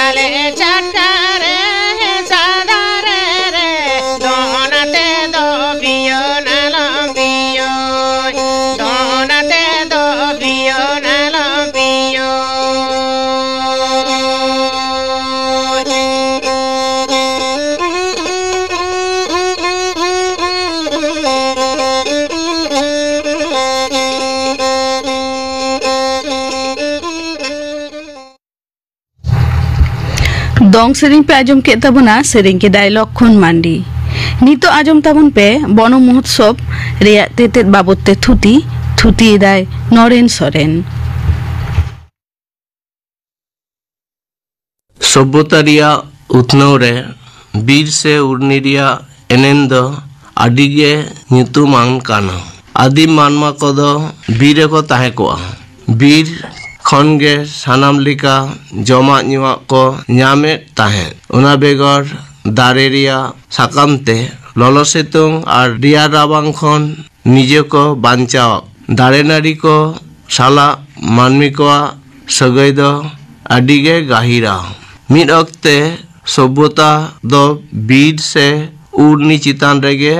ᱟᱞᱮ ᱪᱟᱴᱟ ᱨᱮ ᱥᱟᱫᱟ ᱨᱮ ᱨᱮ ᱫᱚᱱ ᱟᱛᱮ ᱫᱚ ᱯᱤᱭᱳ ᱱᱟᱞᱚᱢ ᱯᱤᱭᱳ, ᱫᱚᱱ ᱟᱛᱮ ᱫᱚ ᱯᱤᱭᱳ ᱱᱟᱞᱚᱢ ᱯᱤᱭᱳ᱾ ᱫᱚᱝ ᱥᱮᱨᱮᱧ ᱯᱮ ᱟᱸᱡᱚᱢ ᱠᱮᱫ ᱛᱟᱵᱚᱱᱟ, ᱥᱮᱨᱮᱧ ᱠᱮᱫᱟᱭ ᱞᱚᱠᱠᱷᱚᱱ ᱢᱟᱱᱰᱤ᱾ ᱱᱤᱛᱚᱜ ᱟᱸᱡᱚᱢ ᱛᱟᱵᱚᱱ ᱯᱮ ᱵᱚᱱᱚ ᱢᱚᱦᱳᱛᱥᱚᱵ ᱨᱮᱭᱟᱜ ᱛᱮᱛᱮᱫ ᱵᱟᱵᱚᱫ ᱛᱮ ᱛᱷᱩᱛᱤ, ᱛᱷᱩᱛᱤᱭᱮᱫᱟᱭ ᱱᱚᱨᱮᱱ ᱥᱚᱨᱮᱱ᱾ ᱥᱚᱵᱷᱭᱚᱛᱟ ᱨᱮᱭᱟᱜ ᱩᱛᱱᱟᱹᱣ ᱨᱮ ᱵᱤᱨ ᱥᱮ ᱩᱨᱱᱤ ᱨᱮᱭᱟᱜ ᱮᱱᱮᱢ ᱫᱚ ᱟᱹᱰᱤ ᱜᱮ ᱧᱩᱛᱩᱢᱟᱱ ᱠᱟᱱᱟ᱾ ᱟᱹᱫᱤᱢ ᱢᱟᱱᱣᱟ ᱠᱚᱫᱚ ᱵᱤᱨ ᱨᱮᱠᱚ ᱛᱟᱦᱮᱸ ᱠᱚᱜᱼᱟ᱾ ᱵᱤᱨ ᱠᱷᱚᱱ ᱜᱮ ᱥᱟᱱᱟᱢ ᱞᱮᱠᱟ ᱡᱚᱢᱟᱜ ᱧᱩᱣᱟᱜ ᱠᱚ ᱧᱟᱢᱮᱫ ᱛᱟᱦᱮᱸᱫ᱾ ᱚᱱᱟ ᱵᱮᱜᱚᱨ ᱫᱟᱨᱮ ᱨᱮᱭᱟᱜ ᱥᱟᱠᱟᱢ ᱛᱮ ᱞᱚᱞᱚ ᱥᱤᱛᱩᱝ ᱟᱨ ᱨᱮᱭᱟᱲ ᱨᱟᱵᱟᱝ ᱠᱷᱚᱱ ᱱᱤᱡᱮ ᱠᱚ ᱵᱟᱧᱪᱟᱣ᱾ ᱫᱟᱨᱮ ᱱᱟᱹᱲᱤ ᱠᱚ ᱥᱟᱞᱟᱜ ᱢᱟᱹᱱᱢᱤ ᱠᱚᱣᱟᱜ ᱥᱟᱹᱜᱟᱹᱭ ᱫᱚ ᱟᱹᱰᱤ ᱜᱮ ᱜᱟᱹᱦᱤᱨᱟ᱾ ᱢᱤᱫ ᱚᱠᱛᱮ ᱥᱚᱵᱷᱭᱚᱛᱟ ᱫᱚ ᱵᱤᱨ ᱥᱮ ᱩᱨᱱᱤ ᱪᱮᱛᱟᱱ ᱨᱮᱜᱮ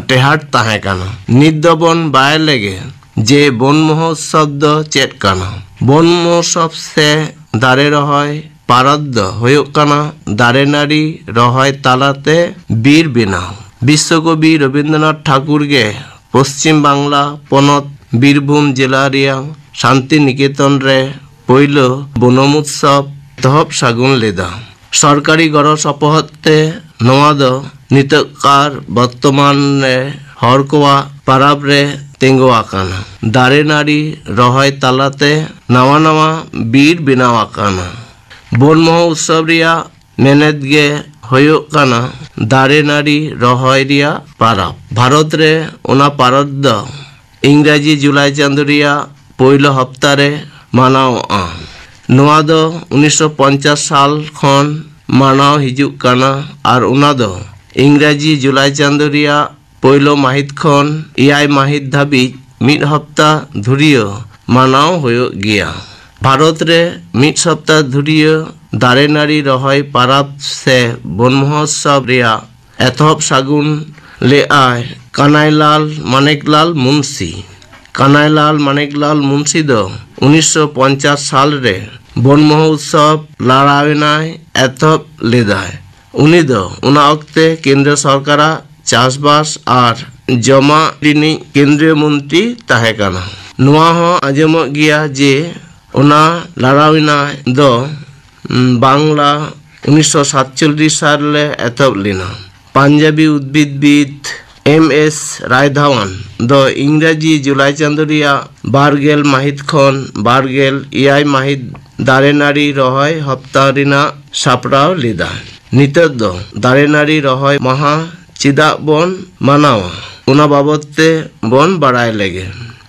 ᱴᱮᱦᱟᱴ ᱛᱟᱦᱮᱸ ᱠᱟᱱᱟ᱾ ᱱᱤᱛ ᱫᱚᱵᱚᱱ ᱵᱟᱭ ᱞᱮᱜᱮ ᱡᱮ ᱵᱚᱱ ᱢᱚᱦᱳᱛᱥᱚᱵ ᱫᱚ ᱪᱮᱫ ᱠᱟᱱᱟ᱾ ᱵᱚᱱ ᱢᱚᱦᱳᱛᱥᱚᱵ ᱥᱮ ᱫᱟᱨᱮ ᱨᱚᱦᱚᱭ ᱯᱟᱨᱟᱫᱽ ᱫᱚ ᱦᱩᱭᱩᱜ ᱠᱟᱱᱟ ᱫᱟᱨᱮ ᱱᱟᱹᱲᱤ ᱨᱚᱦᱚᱭ ᱛᱟᱞᱟᱛᱮ ᱵᱤᱨ ᱵᱮᱱᱟᱣ᱾ ᱵᱤᱥᱥᱚᱠᱚᱵᱤ ᱨᱚᱵᱤᱱᱫᱨᱚᱱᱟᱛᱷ ᱴᱷᱟᱠᱩᱨ ᱜᱮ ᱯᱚᱥᱪᱤᱢ ᱵᱟᱝᱞᱟ ᱯᱚᱱᱚᱛ ᱵᱤᱨᱵᱷᱩᱢ ᱡᱮᱞᱟ ᱨᱮᱭᱟᱜ ᱥᱟᱱᱛᱤ ᱱᱤᱠᱮᱛᱚᱱ ᱨᱮ ᱯᱳᱭᱞᱳ ᱵᱚᱱᱚᱢ ᱩᱛᱥᱚᱵ ᱮᱛᱚᱦᱚᱵ ᱥᱟᱹᱜᱩᱱ ᱞᱮᱫᱟ᱾ ᱥᱚᱨᱠᱟᱨᱤ ᱜᱚᱲᱚ ᱥᱚᱯᱚᱦᱚᱫ ᱛᱮ ᱱᱚᱣᱟ ᱫᱚ ᱱᱤᱛᱚᱜ ᱠᱟᱨ ᱵᱚᱨᱛᱚᱢᱟᱱ ᱨᱮ ᱦᱚᱲ ᱠᱚᱣᱟᱜ ᱯᱟᱨᱟᱵᱽ ᱨᱮ ᱛᱤᱸᱜᱩ ᱟᱠᱟᱱᱟ᱾ ᱫᱟᱨᱮ ᱱᱟᱹᱲᱤ ᱨᱚᱦᱚᱭ ᱛᱟᱞᱟᱛᱮ ᱱᱟᱣᱟ ᱱᱟᱣᱟ ᱵᱤᱨ ᱵᱮᱱᱟᱣ ᱟᱠᱟᱱᱟ᱾ ᱵᱚᱱ ᱢᱚᱦᱚ ᱩᱛᱥᱚᱵᱽ ᱨᱮᱭᱟᱜ ᱢᱮᱱᱮᱛ ᱜᱮ ᱦᱩᱭᱩᱜ ᱠᱟᱱᱟ ᱫᱟᱨᱮ ᱱᱟᱹᱲᱤ ᱨᱚᱦᱚᱭ ᱨᱮᱭᱟᱜ ᱯᱟᱨᱟᱵᱽ᱾ ᱵᱷᱟᱨᱚᱛ ᱨᱮ ᱚᱱᱟ ᱯᱟᱨᱟᱵᱽ ᱫᱚ ᱤᱝᱨᱟᱡᱤ ᱡᱩᱞᱟᱭ ᱪᱟᱸᱫᱳ ᱨᱮᱭᱟᱜ ᱯᱳᱭᱞᱳ ᱦᱟᱯᱛᱟ ᱨᱮ ᱢᱟᱱᱟᱣᱚᱜᱼᱟ᱾ ᱱᱚᱣᱟ ᱫᱚ ᱩᱱᱤᱥᱥᱚ ᱯᱚᱧᱪᱟᱥ ᱥᱟᱞ ᱠᱷᱚᱱ ᱢᱟᱱᱟᱣ ᱦᱤᱡᱩᱜ ᱠᱟᱱᱟ ᱟᱨ ᱚᱱᱟ ᱫᱚ ᱤᱝᱨᱟᱡᱤ ᱡᱩᱞᱟᱭ ᱪᱟᱸᱫᱳ ᱨᱮᱭᱟᱜ ᱯᱳᱭᱞᱳ ᱢᱟᱹᱦᱤᱛ ᱠᱷᱚᱱ ᱮᱭᱟᱭ ᱢᱟᱹᱦᱤᱛ ᱫᱷᱟᱹᱵᱤᱡ ᱢᱤᱫ ᱦᱟᱯᱛᱟ ᱫᱷᱩᱨᱤᱭᱟᱹ ᱢᱟᱱᱟᱣ ᱦᱩᱭᱩᱜ ᱜᱮᱭᱟ᱾ ᱵᱷᱟᱨᱚᱛ ᱨᱮ ᱢᱤᱫ ᱥᱟᱯᱛᱟ ᱫᱷᱩᱨᱤᱭᱟᱹ ᱫᱟᱨᱮ ᱱᱟᱹᱲᱤ ᱨᱚᱦᱚᱭ ᱯᱟᱨᱟᱵᱽ ᱥᱮ ᱵᱚᱱ ᱢᱚᱦᱚᱛᱥᱚᱵᱽ ᱨᱮᱭᱟᱜ ᱮᱛᱚᱦᱚᱵ ᱥᱟᱹᱜᱩᱱ ᱞᱮᱫᱼᱟᱭ ᱠᱟᱱᱟᱭᱞᱟᱞ ᱢᱟᱱᱮᱠᱞᱟᱞ ᱢᱩᱱᱥᱤ᱾ ᱠᱟᱱᱟᱭᱞᱟᱞ ᱢᱟᱱᱮᱠᱞᱟᱞ ᱢᱩᱱᱥᱤ ᱫᱚ ᱩᱱᱤᱥᱥᱚ ᱯᱚᱧᱪᱟᱥ ᱥᱟᱞ ᱨᱮ ᱵᱚᱱ ᱢᱚᱦᱚ ᱩᱛᱥᱚᱵᱽ ᱞᱟᱲᱟᱣᱮᱱᱟᱭ ᱮᱛᱚᱦᱚᱵ ᱞᱮᱫᱟᱭ᱾ ᱩᱱᱤ ᱫᱚ ᱚᱱᱟ ᱚᱠᱛᱮ ᱠᱮᱱᱫᱨᱚ ᱥᱚᱨᱠᱟᱨᱟᱜ ᱪᱟᱥᱵᱟᱥ ᱟᱨ ᱡᱚᱢᱟᱜ ᱨᱤᱱᱤᱡ ᱠᱮᱱᱫᱨᱤᱭᱚ ᱢᱚᱱᱛᱨᱤ ᱛᱟᱦᱮᱸ ᱠᱟᱱᱟ᱾ ᱱᱚᱣᱟ ᱦᱚᱸ ᱟᱸᱡᱚᱢᱚᱜ ᱜᱮᱭᱟ ᱡᱮ ᱚᱱᱟ ᱞᱟᱲᱟᱣᱮᱱᱟ ᱫᱚ, ᱩᱢ, ᱵᱟᱝᱞᱟ ᱩᱱᱤᱥᱥᱚ ᱥᱟᱛᱪᱚᱞᱞᱤᱥ ᱥᱟᱞ ᱨᱮ ᱮᱛᱚᱦᱚᱵ ᱞᱮᱱᱟ᱾ ᱯᱟᱧᱡᱟᱵᱤ ᱩᱫᱽᱵᱷᱤᱫᱽᱵᱤᱫ ᱮᱢ ᱮᱥ ᱨᱟᱭᱫᱷᱟᱣᱟᱱ ᱫᱚ ᱤᱝᱨᱟᱡᱤ ᱡᱩᱞᱟᱭ ᱪᱟᱸᱫᱳ ᱨᱮᱭᱟᱜ ᱵᱟᱨ ᱜᱮᱞ ᱢᱟᱹᱦᱤᱛ ᱠᱷᱚᱱ ᱵᱟᱨ ᱜᱮᱞ ᱮᱭᱟᱭ ᱢᱟᱹᱦᱤᱛ ᱫᱟᱨᱮ ᱱᱟᱹᱲᱤ ᱨᱚᱦᱚᱭ ᱦᱚᱯᱛᱟ ᱨᱮᱱᱟᱜ ᱥᱟᱯᱲᱟᱣ ᱞᱮᱫᱟ᱾ ᱱᱤᱛᱚᱜ ᱫᱚ ᱫᱟᱨᱮ ᱱᱟᱹᱲᱤ ᱨᱚᱦᱚᱭ ᱢᱟᱦᱟ ᱪᱮᱫᱟᱜ ᱵᱚᱱ ᱢᱟᱱᱟᱣᱟ, ᱚᱱᱟ ᱵᱟᱵᱚᱛ ᱛᱮ ᱵᱚᱱ ᱵᱟᱲᱟᱭ ᱞᱮᱜᱮ᱾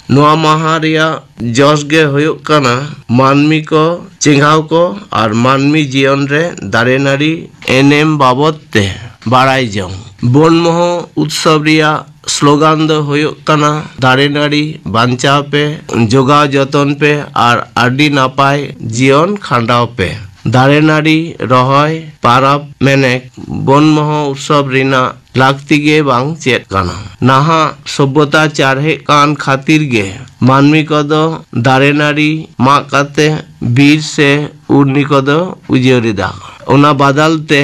ᱱᱚᱣᱟ ᱢᱟᱦᱟ ᱨᱮᱭᱟᱜ ᱡᱚᱥ ᱜᱮ ᱦᱩᱭᱩᱜ ᱠᱟᱱᱟ ᱢᱟᱹᱱᱢᱤ ᱠᱚ ᱪᱮᱸᱜᱷᱟᱣ ᱠᱚ ᱟᱨ ᱢᱟᱹᱱᱢᱤ ᱡᱤᱭᱚᱱ ᱨᱮ ᱫᱟᱨᱮ ᱱᱟᱹᱲᱤ ᱮᱱᱮᱢ ᱵᱟᱵᱚᱛ ᱛᱮ ᱵᱟᱲᱟᱭ ᱡᱚᱝ᱾ ᱵᱚᱱ ᱢᱚᱦᱚ ᱩᱛᱥᱚᱵᱽ ᱨᱮᱭᱟᱜ ᱥᱞᱳᱜᱟᱱ ᱫᱚ ᱦᱩᱭᱩᱜ ᱠᱟᱱᱟ, "ᱫᱟᱨᱮ ᱱᱟᱹᱲᱤ ᱵᱟᱧᱪᱟᱣ ᱯᱮ, ᱡᱚᱜᱟᱣ ᱡᱚᱛᱚᱱ ᱯᱮ ᱟᱨ ᱟᱹᱰᱤ ᱱᱟᱯᱟᱭ ᱡᱤᱭᱚᱱ ᱠᱷᱟᱸᱰᱟᱣ ᱯᱮ᱾" ᱫᱟᱨᱮ ᱱᱟᱹᱲᱤ ᱨᱚᱦᱚᱭ ᱯᱟᱨᱟᱵᱽ ᱢᱮᱱᱮᱠ ᱵᱚᱱ ᱢᱚᱦᱚ ᱩᱛᱥᱚᱵᱽ ᱨᱮᱱᱟᱜ ᱞᱟᱹᱠᱛᱤ ᱜᱮ ᱵᱟᱝ ᱪᱮᱫ ᱠᱟᱱᱟ᱾ ᱱᱟᱦᱟᱜ ᱥᱚᱵᱽᱵᱷᱚᱛᱟ ᱪᱟᱨᱦᱮᱜ ᱠᱟᱱ ᱠᱷᱟᱹᱛᱤᱨ ᱜᱮ ᱢᱟᱹᱱᱢᱤ ᱠᱚᱫᱚ ᱫᱟᱨᱮ ᱱᱟᱹᱲᱤ ᱢᱟᱜ ᱠᱟᱛᱮ ᱵᱤᱨ ᱥᱮ ᱩᱨᱱᱤ ᱠᱚᱫᱚ ᱩᱡᱟᱹᱲ ᱮᱫᱟ᱾ ᱚᱱᱟ ᱵᱟᱫᱟᱞ ᱛᱮ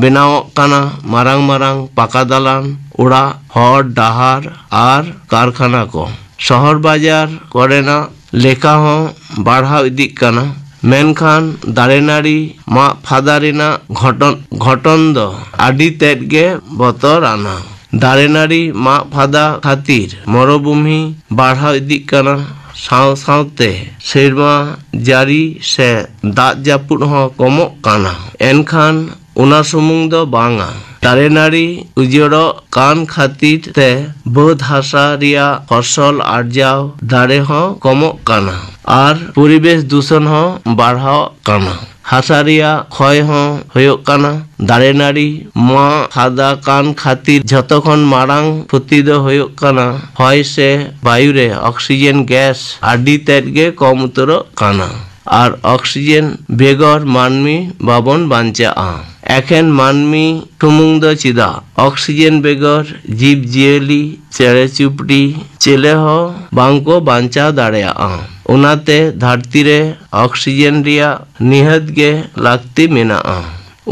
ᱵᱮᱱᱟᱣᱚᱜ ᱠᱟᱱᱟ ᱢᱟᱨᱟᱝ ᱢᱟᱨᱟᱝ ᱯᱟᱠᱟ ᱫᱟᱞᱟᱱ ᱚᱲᱟᱜ, ᱦᱚᱨ ᱰᱟᱦᱟᱨ ᱟᱨ ᱠᱟᱨᱠᱷᱟᱱᱟ ᱠᱚ᱾ ᱥᱚᱦᱚᱨ ᱵᱟᱡᱟᱨ ᱠᱚᱨᱮᱱᱟᱜ ᱞᱮᱠᱷᱟ ᱦᱚᱸ ᱵᱟᱲᱦᱟᱣ ᱤᱫᱤᱜ ᱠᱟᱱᱟ, ᱢᱮᱱᱠᱷᱟᱱ ᱫᱟᱨᱮ ᱱᱟᱹᱲᱤ ᱢᱟᱜ ᱯᱷᱟᱫᱟ ᱨᱮᱱᱟᱜ ᱜᱷᱚᱴᱚᱱ, ᱜᱷᱚᱴᱚᱱ ᱫᱚ ᱟᱹᱰᱤ ᱛᱮᱫ ᱜᱮ ᱵᱚᱛᱚᱨᱟᱱᱟ᱾ ᱫᱟᱨᱮ ᱱᱟᱹᱲᱤ ᱢᱟᱜ ᱯᱷᱟᱫᱟ ᱠᱷᱟᱹᱛᱤᱨ ᱢᱚᱨᱩᱵᱷᱩᱢᱤ ᱵᱟᱲᱦᱟᱣ ᱤᱫᱤᱜ ᱠᱟᱱᱟ, ᱥᱟᱶ ᱥᱟᱶᱛᱮ ᱥᱮᱨᱢᱟ ᱡᱟᱹᱲᱤ ᱥᱮ ᱫᱟᱜ ᱡᱟᱹᱯᱩᱫ ᱦᱚᱸ ᱠᱚᱢᱚᱜ ᱠᱟᱱᱟ᱾ ᱮᱱᱠᱷᱟᱱ ᱚᱱᱟ ᱥᱩᱢᱩᱝ ᱫᱚ ᱵᱟᱝᱟ, ᱫᱟᱨᱮ ᱱᱟᱹᱲᱤ ᱩᱡᱟᱹᱲᱚᱜ ᱠᱟᱱ ᱠᱷᱟᱹᱛᱤᱨ ᱛᱮ ᱵᱟᱹᱫᱽ ᱦᱟᱥᱟ ᱨᱮᱭᱟᱜ ᱯᱷᱚᱥᱚᱞ ᱟᱨᱡᱟᱣ ᱫᱟᱲᱮ ᱦᱚᱸ ᱠᱚᱢᱚᱜ ᱠᱟᱱᱟ ᱟᱨ ᱯᱚᱨᱤᱵᱮᱥ ᱫᱩᱥᱚᱱ ᱦᱚᱸ ᱵᱟᱲᱦᱟᱣᱚᱜ ᱠᱟᱱᱟ᱾ ᱦᱟᱥᱟ ᱨᱮᱭᱟᱜ ᱠᱷᱚᱭ ᱦᱚᱸ ᱦᱩᱭᱩᱜ ᱠᱟᱱᱟ᱾ ᱫᱟᱨᱮ ᱱᱟᱹᱲᱤ ᱢᱟᱜ ᱯᱷᱟᱫᱟ ᱠᱟᱱ ᱠᱷᱟᱹᱛᱤᱨ ᱡᱷᱚᱛᱚ ᱠᱷᱚᱱ ᱢᱟᱨᱟᱝ ᱠᱷᱚᱛᱤ ᱫᱚ ᱦᱩᱭᱩᱜ ᱠᱟᱱᱟ ᱦᱚᱭ ᱥᱮ ᱵᱟᱭᱩ ᱨᱮ ᱚᱠᱥᱤᱡᱮᱱ ᱜᱮᱥ ᱟᱹᱰᱤ ᱛᱮᱫ ᱜᱮ ᱠᱚᱢ ᱩᱛᱟᱹᱨᱚᱜ ᱠᱟᱱᱟ᱾ ᱟᱨ ᱚᱠᱥᱤᱡᱮᱱ ᱵᱮᱜᱚᱨ ᱢᱟᱹᱱᱢᱤ ᱵᱟᱵᱚᱱ ᱵᱟᱧᱪᱟᱜᱼᱟ᱾ ᱮᱠᱷᱮᱱ ᱢᱟᱹᱱᱢᱤ ᱥᱩᱢᱩᱝ ᱫᱚ ᱪᱮᱫᱟᱜ, ᱚᱠᱥᱤᱡᱮᱱ ᱵᱮᱜᱚᱨ ᱡᱤᱵᱽ ᱡᱤᱭᱟᱹᱞᱤ, ᱪᱮᱬᱮ ᱪᱩᱯᱲᱤ ᱪᱮᱞᱮ ᱦᱚᱸ ᱵᱟᱝᱠᱚ ᱵᱟᱧᱪᱟᱣ ᱫᱟᱲᱮᱭᱟᱜᱼᱟ᱾ ᱚᱱᱟᱛᱮ ᱫᱷᱟᱹᱨᱛᱤ ᱨᱮ ᱚᱠᱥᱤᱡᱮᱱ ᱨᱮᱭᱟᱜ ᱱᱤᱦᱟᱹᱛ ᱜᱮ ᱞᱟᱹᱠᱛᱤ ᱢᱮᱱᱟᱜᱼᱟ᱾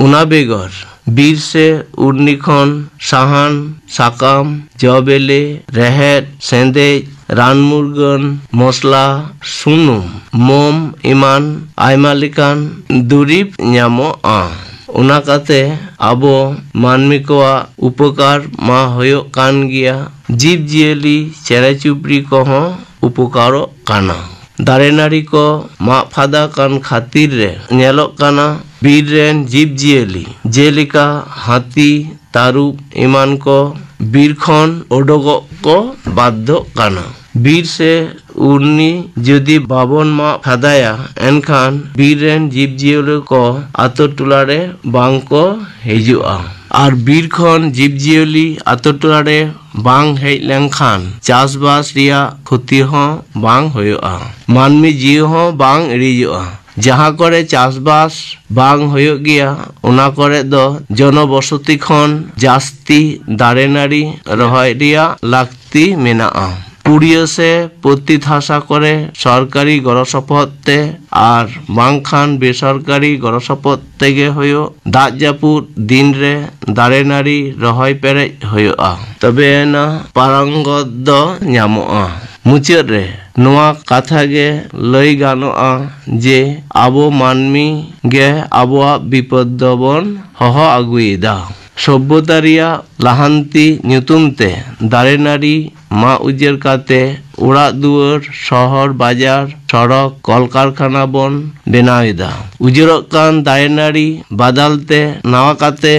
ᱚᱱᱟ ᱵᱮᱜᱚᱨ ᱵᱤᱨ ᱥᱮ ᱩᱨᱱᱤ ᱠᱷᱚᱱ ᱥᱟᱦᱟᱱ, ᱥᱟᱠᱟᱢ, ᱡᱚ ᱵᱤᱞᱤ, ᱨᱮᱦᱮᱫ, ᱥᱮᱸᱫᱮᱡ, ᱨᱟᱱ ᱢᱩᱨᱜᱟᱹᱱ, ᱢᱚᱥᱞᱟ, ᱥᱩᱱᱩᱢ, ᱢᱳᱢ ᱮᱢᱟᱱ ᱟᱭᱢᱟ ᱞᱮᱠᱟᱱ ᱫᱩᱨᱤᱵᱽ ᱧᱟᱢᱚᱜᱼᱟ᱾ ᱚᱱᱟ ᱠᱟᱛᱮ ᱟᱵᱚ ᱢᱟᱹᱱᱢᱤ ᱠᱚᱣᱟᱜ ᱩᱯᱚᱠᱟᱨ ᱢᱟ ᱦᱩᱭᱩᱜ ᱠᱟᱱ ᱜᱮᱭᱟ, ᱡᱤᱵᱽ ᱡᱤᱭᱟᱹᱞᱤ ᱪᱮᱬᱮ ᱪᱩᱯᱲᱤ ᱠᱚᱦᱚᱸ ᱩᱯᱚᱠᱟᱨᱚᱜ ᱠᱟᱱᱟ᱾ ᱫᱟᱨᱮ ᱱᱟᱹᱲᱤ ᱠᱚ ᱢᱟᱜ ᱯᱷᱟᱫᱟ ᱠᱟᱱ ᱠᱷᱟᱹᱛᱤᱨ ᱨᱮ ᱧᱮᱞᱚᱜ ᱠᱟᱱᱟ ᱵᱤᱨ ᱨᱮᱱ ᱡᱤᱵᱽ ᱡᱤᱭᱟᱹᱞᱤ ᱡᱮᱞᱮᱠᱟ ᱦᱟᱹᱛᱤ, ᱛᱟᱹᱨᱩᱵ ᱮᱢᱟᱱ ᱠᱚ ᱵᱤᱨ ᱠᱷᱚᱱ ᱩᱰᱩᱠᱚᱜ ᱠᱚ ᱵᱟᱫᱽᱫᱷᱚᱜ ᱠᱟᱱᱟ᱾ ᱵᱤᱨ ᱥᱮ ᱩᱨᱱᱤ ᱡᱩᱫᱤ ᱵᱟᱵᱚᱱ ᱢᱟᱜ ᱯᱷᱟᱫᱟᱭᱟ, ᱮᱱᱠᱷᱟᱱ ᱵᱤᱨ ᱨᱮᱱ ᱡᱤᱵᱽ ᱡᱤᱭᱟᱹᱞᱤ ᱠᱚ ᱟᱛᱳ ᱴᱚᱞᱟ ᱨᱮ ᱵᱟᱝ ᱠᱚ ᱦᱤᱡᱩᱜᱼᱟ᱾ ᱟᱨ ᱵᱤᱨ ᱠᱷᱚᱱ ᱡᱤᱵᱽ ᱡᱤᱭᱟᱹᱞᱤ ᱟᱛᱳ ᱴᱚᱞᱟ ᱨᱮ ᱵᱟᱝ ᱦᱮᱡ ᱞᱮᱱᱠᱷᱟᱱ ᱪᱟᱥᱵᱟᱥ ᱨᱮᱭᱟᱜ ᱠᱷᱚᱛᱤ ᱦᱚᱸ ᱵᱟᱝ ᱦᱩᱭᱩᱜᱼᱟ᱾ ᱢᱟᱹᱱᱢᱤ ᱡᱤᱣᱤ ᱦᱚᱸ ᱵᱟᱝ ᱤᱲᱤᱡᱚᱜᱼᱟ᱾ ᱡᱟᱦᱟᱸ ᱠᱚᱨᱮ ᱪᱟᱥᱵᱟᱥ ᱵᱟᱝ ᱦᱩᱭᱩᱜ ᱜᱮᱭᱟ, ᱚᱱᱟ ᱠᱚᱨᱮ ᱫᱚ ᱡᱚᱱᱚᱵᱚᱥᱚᱛᱤ ᱠᱷᱚᱱ ᱡᱟᱹᱥᱛᱤ ᱫᱟᱨᱮ ᱱᱟᱹᱲᱤ ᱨᱚᱦᱚᱭ ᱨᱮᱭᱟᱜ ᱞᱟᱹᱠᱛᱤ ᱢᱮᱱᱟᱜᱼᱟ᱾ ᱯᱩᱲᱤᱭᱟᱹ ᱥᱮ ᱯᱚᱛᱤᱛ ᱦᱟᱥᱟ ᱠᱚᱨᱮ ᱥᱚᱨᱠᱟᱨᱤ ᱜᱚᱲᱚ ᱥᱚᱯᱚᱦᱚᱫ ᱛᱮ ᱟᱨ ᱵᱟᱝᱠᱷᱟᱱ ᱵᱮᱥᱚᱨᱠᱟᱨᱤ ᱜᱚᱲᱚ ᱥᱚᱯᱚᱦᱚᱫ ᱛᱮᱜᱮ ᱦᱩᱭᱩᱜ ᱫᱟᱜ ᱡᱟᱹᱯᱩᱫ ᱫᱤᱱ ᱨᱮ ᱫᱟᱨᱮ ᱱᱟᱹᱲᱤ ᱨᱚᱦᱚᱭ ᱯᱮᱨᱮᱡ ᱦᱩᱭᱩᱜᱼᱟ, ᱛᱚᱵᱮᱭᱮᱱᱟ ᱯᱟᱨᱟᱝᱜᱚᱛ ᱫᱚ ᱧᱟᱢᱚᱜᱼᱟ᱾ ᱢᱩᱪᱟᱹᱫ ᱨᱮ ᱱᱚᱣᱟ ᱠᱟᱛᱷᱟ ᱜᱮ ᱞᱟᱹᱭ ᱜᱟᱱᱚᱜᱼᱟ ᱡᱮ ᱟᱵᱚ ᱢᱟᱹᱱᱢᱤ ᱜᱮ ᱟᱵᱚᱣᱟᱜ ᱵᱤᱯᱚᱫ ᱫᱚᱵᱚᱱ ᱦᱚᱦᱚ ᱟᱹᱜᱩᱭᱮᱫᱟ᱾ ᱥᱚᱵᱽᱵᱷᱚᱛᱟ ᱨᱮᱭᱟᱜ ᱞᱟᱦᱟᱱᱛᱤ ᱧᱩᱛᱩᱢ ᱛᱮ ᱫᱟᱨᱮ ᱱᱟᱹᱲᱤ ᱢᱟᱜ ᱩᱡᱟᱹᱲ ᱠᱟᱛᱮ ᱚᱲᱟᱜ ᱫᱩᱣᱟᱹᱨ, ᱥᱚᱦᱚᱨ, ᱵᱟᱡᱟᱨ, ᱥᱚᱲᱚᱠ, ᱠᱚᱞᱠᱟᱨᱠᱷᱟᱱᱟ ᱵᱚᱱ ᱵᱮᱱᱟᱣ ᱮᱫᱟ᱾ ᱩᱡᱟᱹᱲᱚᱜ ᱠᱟᱱ ᱫᱟᱨᱮ ᱱᱟᱹᱲᱤ ᱵᱟᱫᱟᱞ ᱛᱮ ᱱᱟᱣᱟ ᱠᱟᱛᱮ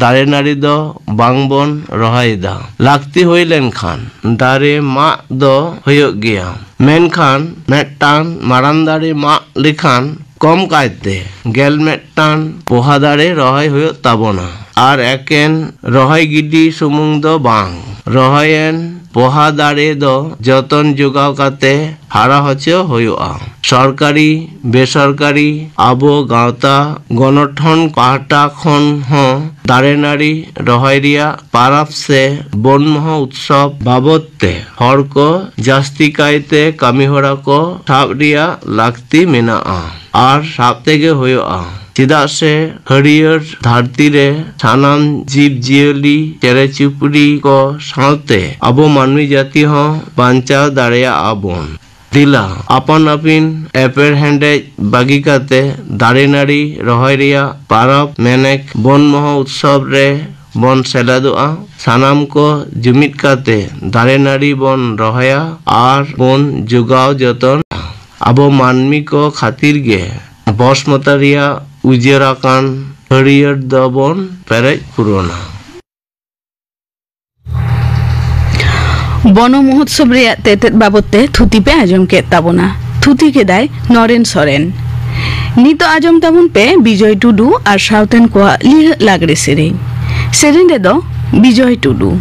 ᱫᱟᱨᱮ ᱱᱟᱹᱲᱤ ᱫᱚ ᱵᱟᱝ ᱵᱚᱱ ᱨᱚᱦᱚᱭ ᱮᱫᱟ᱾ ᱞᱟᱹᱠᱛᱤ ᱦᱩᱭ ᱞᱮᱱᱠᱷᱟᱱ ᱫᱟᱨᱮ ᱢᱟᱜ ᱫᱚ ᱦᱩᱭᱩᱜ ᱜᱮᱭᱟ, ᱢᱮᱱᱠᱷᱟᱱ ᱢᱤᱫᱴᱟᱝ ᱢᱟᱨᱟᱝ ᱫᱟᱨᱮ ᱢᱟᱜ ᱞᱮᱠᱷᱟᱱ ᱠᱚᱢ ᱠᱟᱭᱛᱮ ᱜᱮᱞ ᱢᱤᱫᱴᱟᱝ ᱯᱚᱦᱟ ᱫᱟᱨᱮ ᱨᱚᱦᱚᱭ ᱦᱩᱭᱩᱜ ᱛᱟᱵᱚᱱᱟ᱾ ᱟᱨ ᱮᱠᱮᱱ ᱨᱚᱦᱚᱭ ᱜᱤᱰᱤ ᱥᱩᱢᱩᱝ ᱫᱚ ᱵᱟᱝ, ᱨᱚᱦᱚᱭᱮᱱ ᱯᱚᱦᱟ ᱫᱟᱨᱮ ᱫᱚ ᱡᱚᱛᱚᱱ ᱡᱚᱜᱟᱣ ᱠᱟᱛᱮ ᱦᱟᱨᱟ ᱦᱚᱪᱚ ᱦᱩᱭᱩᱜᱼᱟ᱾ ᱥᱚᱨᱠᱟᱨᱤ, ᱵᱮᱥᱚᱨᱠᱟᱨᱤ, ᱟᱵᱚ ᱜᱟᱶᱛᱟ ᱜᱚᱱᱚᱴᱷᱚᱱ ᱯᱟᱦᱴᱟ ᱠᱷᱚᱱ ᱦᱚᱸ ᱫᱟᱨᱮ ᱱᱟᱹᱲᱤ ᱨᱚᱦᱚᱭ ᱨᱮᱭᱟᱜ ᱯᱟᱨᱟᱵᱽ ᱥᱮ ᱵᱚᱱ ᱢᱚᱦᱚ ᱩᱛᱥᱚᱵ ᱵᱟᱵᱚᱛ ᱛᱮ ᱦᱚᱲ ᱠᱚ ᱡᱟᱹᱥᱛᱤ ᱠᱟᱭᱛᱮ ᱠᱟᱹᱢᱤ ᱦᱚᱨᱟ ᱠᱚ ᱥᱟᱵ ᱨᱮᱭᱟᱜ ᱞᱟᱹᱠᱛᱤ ᱢᱮᱱᱟᱜᱼᱟ ᱟᱨ ᱥᱟᱵ ᱛᱮᱜᱮ ᱦᱩᱭᱩᱜᱼᱟ᱾ ᱪᱮᱫᱟᱜ ᱥᱮ ᱦᱟᱹᱨᱭᱟᱹᱲ ᱫᱷᱟᱹᱨᱛᱤ ᱨᱮ ᱥᱟᱱᱟᱢ ᱡᱤᱵᱽ ᱡᱤᱭᱟᱹᱞᱤ, ᱪᱮᱬᱮ ᱪᱩᱯᱲᱤ ᱠᱚ ᱥᱟᱶᱛᱮ ᱟᱵᱚ ᱢᱟᱹᱱᱢᱤ ᱡᱟᱹᱛᱤ ᱦᱚᱸ ᱵᱟᱧᱪᱟᱣ ᱫᱟᱲᱮᱭᱟᱜᱼᱟ ᱵᱚᱱ᱾ ᱫᱮᱞᱟ, ᱟᱯᱟᱱ ᱟᱹᱯᱤᱱ ᱮᱯᱮᱨᱦᱮᱸᱰᱮᱡ ᱵᱟᱹᱜᱤ ᱠᱟᱛᱮ ᱫᱟᱨᱮ ᱱᱟᱹᱲᱤ ᱨᱚᱦᱚᱭ ᱨᱮᱭᱟᱜ ᱯᱟᱨᱟᱵᱽ ᱢᱮᱱᱮᱠ ᱵᱚᱱ ᱢᱚᱦᱚ ᱩᱛᱥᱚᱵ ᱨᱮ ᱵᱚᱱ ᱥᱮᱞᱮᱫᱚᱜᱼᱟ᱾ ᱥᱟᱱᱟᱢ ᱠᱚ ᱡᱩᱢᱤᱫ ᱠᱟᱛᱮ ᱫᱟᱨᱮ ᱱᱟᱹᱲᱤ ᱵᱚᱱ ᱨᱚᱦᱚᱭᱟ ᱟᱨ ᱵᱚᱱ ᱡᱚᱜᱟᱣ ᱡᱚᱛᱚᱱᱟ᱾ ᱟᱵᱚ ᱢᱟᱹᱱᱢᱤ ᱠᱚ ᱠᱷᱟᱹᱛᱤᱨ ᱜᱮ ᱵᱚᱥᱢᱚᱛᱟ ᱨᱮᱭᱟᱜ ᱩᱡᱟᱹᱲ ᱟᱠᱟᱱ ᱦᱟᱹᱨᱭᱟᱹᱲ ᱫᱚᱵᱚᱱ ᱯᱮᱨᱮᱡ ᱯᱩᱨᱚᱱᱟ᱾ ᱵᱚᱱᱚ ᱢᱚᱦᱳᱛᱥᱚᱵ ᱨᱮᱭᱟᱜ ᱛᱮᱛᱮᱫ ᱵᱟᱵᱚᱛ ᱛᱮ ᱛᱷᱩᱛᱤ ᱯᱮ ᱟᱸᱡᱚᱢ ᱠᱮᱫ ᱛᱟᱵᱚᱱᱟ᱾ ᱛᱷᱩᱛᱤ ᱠᱮᱫᱟᱭ ᱱᱚᱨᱮᱱ ᱥᱚᱨᱮᱱ᱾ ᱱᱤᱛᱚᱜ ᱟᱸᱡᱚᱢ ᱛᱟᱵᱚᱱ ᱯᱮ ᱵᱤᱡᱚᱭ ᱴᱩᱰᱩ ᱟᱨ ᱥᱟᱶᱛᱮᱱ ᱠᱚᱣᱟᱜ ᱞᱤᱦᱟᱹᱜ ᱞᱟᱜᱽᱲᱮ ᱥᱮᱨᱮᱧ᱾ ᱥᱮᱨᱮᱧ ᱨᱮᱫᱚ ᱵᱤᱡᱚᱭ ᱴᱩᱰᱩ᱾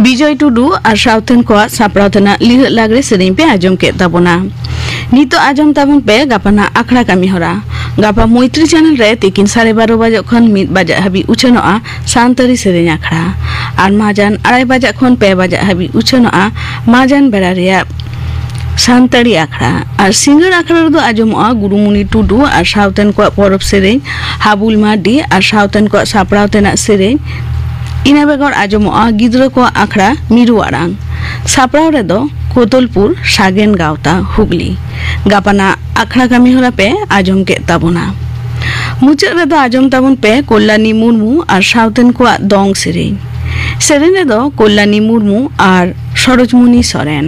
ᱵᱤᱡᱚᱭ ᱴᱩᱰᱩ ᱟᱨ ᱥᱟᱶᱛᱮᱱ ᱠᱚᱣᱟᱜ ᱥᱟᱯᱲᱟᱣ ᱛᱮᱱᱟᱜ ᱞᱤᱦᱟᱹᱜ ᱞᱟᱜᱽᱲᱮ ᱥᱮᱨᱮᱧ ᱯᱮ ᱟᱸᱡᱚᱢ ᱠᱮᱫ ᱛᱟᱵᱚᱱᱟ᱾ ᱱᱤᱛᱚᱜ ᱟᱸᱡᱚᱢ ᱛᱟᱵᱚᱱ ᱯᱮ ᱜᱟᱯᱟᱱᱟᱜ ᱟᱠᱷᱲᱟ ᱠᱟᱹᱢᱤ ᱦᱚᱨᱟ᱾ ᱜᱟᱯᱟ ᱢᱳᱭᱛᱨᱤ ᱪᱮᱱᱮᱞ ᱨᱮ ᱛᱤᱠᱤᱱ ᱥᱟᱲᱮ ᱵᱟᱨᱚ ᱵᱟᱡᱟᱜ ᱠᱷᱚᱱ ᱢᱤᱫ ᱵᱟᱡᱟᱜ ᱦᱟᱹᱵᱤᱡ ᱩᱪᱷᱟᱹᱱᱚᱜᱼᱟ ᱥᱟᱱᱛᱟᱲᱤ ᱥᱮᱨᱮᱧ ᱟᱠᱷᱲᱟ᱾ ᱟᱨ ᱢᱟᱡᱟᱱ ᱟᱲᱟᱭ ᱵᱟᱡᱟᱜ ᱠᱷᱚᱱ ᱯᱮ ᱵᱟᱡᱟᱜ ᱦᱟᱹᱵᱤᱡ ᱩᱪᱷᱟᱹᱱᱚᱜᱼᱟ ᱢᱟᱡᱟᱱ ᱵᱮᱲᱟ ᱨᱮᱭᱟᱜ ᱥᱟᱱᱛᱟᱲᱤ ᱟᱠᱷᱲᱟ᱾ ᱟᱨ ᱥᱤᱸᱜᱟᱹᱲ ᱟᱠᱷᱲᱟ ᱨᱮᱫᱚ ᱟᱸᱡᱚᱢᱚᱜᱼᱟ ᱜᱩᱨᱩᱢᱩᱱᱤ ᱴᱩᱰᱩ ᱟᱨ ᱥᱟᱶᱛᱮᱱ ᱠᱚᱣᱟᱜ ᱯᱚᱨᱚᱵᱽ ᱥᱮᱨᱮᱧ, ᱦᱟᱵᱩᱞ ᱢᱟᱨᱰᱤ ᱟᱨ ᱥᱟᱶᱛᱮᱱ ᱠᱚᱣᱟᱜ ᱥᱟᱯᱲᱟᱣ ᱛᱮᱱᱟᱜ ᱥᱮᱨᱮᱧ᱾ ᱤᱱᱟᱹ ᱵᱮᱜᱚᱨ ᱟᱸᱡᱚᱢᱚᱜᱼᱟ ᱜᱤᱫᱽᱨᱟᱹ ᱠᱚᱣᱟᱜ ᱟᱠᱷᱲᱟ ᱢᱤᱨᱩ ᱟᱲᱟᱝ᱾ ᱥᱟᱯᱲᱟᱣ ᱨᱮᱫᱚ ᱠᱳᱛᱚᱞᱯᱩᱨ ᱥᱟᱜᱮᱱ ᱜᱟᱶᱛᱟ ᱦᱩᱜᱽᱞᱤ᱾ ᱜᱟᱯᱟᱱᱟᱜ ᱟᱠᱷᱲᱟ ᱠᱟᱹᱢᱤ ᱦᱚᱨᱟ ᱯᱮ ᱟᱸᱡᱚᱢ ᱠᱮᱫ ᱛᱟᱵᱚᱱᱟ᱾ ᱢᱩᱪᱟᱹᱫ ᱨᱮᱫᱚ ᱟᱸᱡᱚᱢ ᱛᱟᱵᱚᱱ ᱯᱮ ᱠᱚᱞᱞᱟᱱᱤ ᱢᱩᱨᱢᱩ ᱟᱨ ᱥᱟᱶᱛᱮᱱ ᱠᱚᱣᱟᱜ ᱫᱚᱝ ᱥᱮᱨᱮᱧ᱾ ᱥᱮᱨᱮᱧ ᱨᱮᱫᱚ ᱠᱚᱞᱞᱟᱱᱤ ᱢᱩᱨᱢᱩ ᱟᱨ ᱥᱚᱨᱳᱡᱽᱢᱩᱱᱤ ᱥᱚᱨᱮᱱ᱾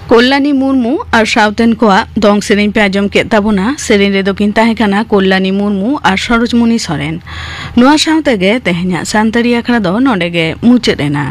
ᱠᱚᱞᱞᱟᱱᱤ ᱢᱩᱨᱢᱩ ᱟᱨ ᱥᱟᱶᱛᱮᱱ ᱠᱚᱣᱟᱜ ᱫᱚᱝ ᱥᱮᱨᱮᱧ ᱯᱮ ᱟᱸᱡᱚᱢ ᱠᱮᱫ ᱛᱟᱵᱚᱱᱟ᱾ ᱥᱮᱨᱮᱧ ᱨᱮᱫᱚ ᱠᱤᱱ ᱛᱟᱦᱮᱸ ᱠᱟᱱᱟ ᱠᱚᱞᱞᱟᱱᱤ ᱢᱩᱨᱢᱩ ᱟᱨ ᱥᱚᱨᱳᱡᱽᱢᱩᱱᱤ ᱥᱚᱨᱮᱱ᱾ ᱱᱚᱣᱟ ᱥᱟᱶ ᱛᱮᱜᱮ ᱛᱮᱦᱮᱧᱟᱜ ᱥᱟᱱᱛᱟᱲᱤ ᱟᱠᱷᱲᱟ ᱫᱚ ᱱᱚᱰᱮ ᱜᱮ ᱢᱩᱪᱟᱹᱫ ᱮᱱᱟ᱾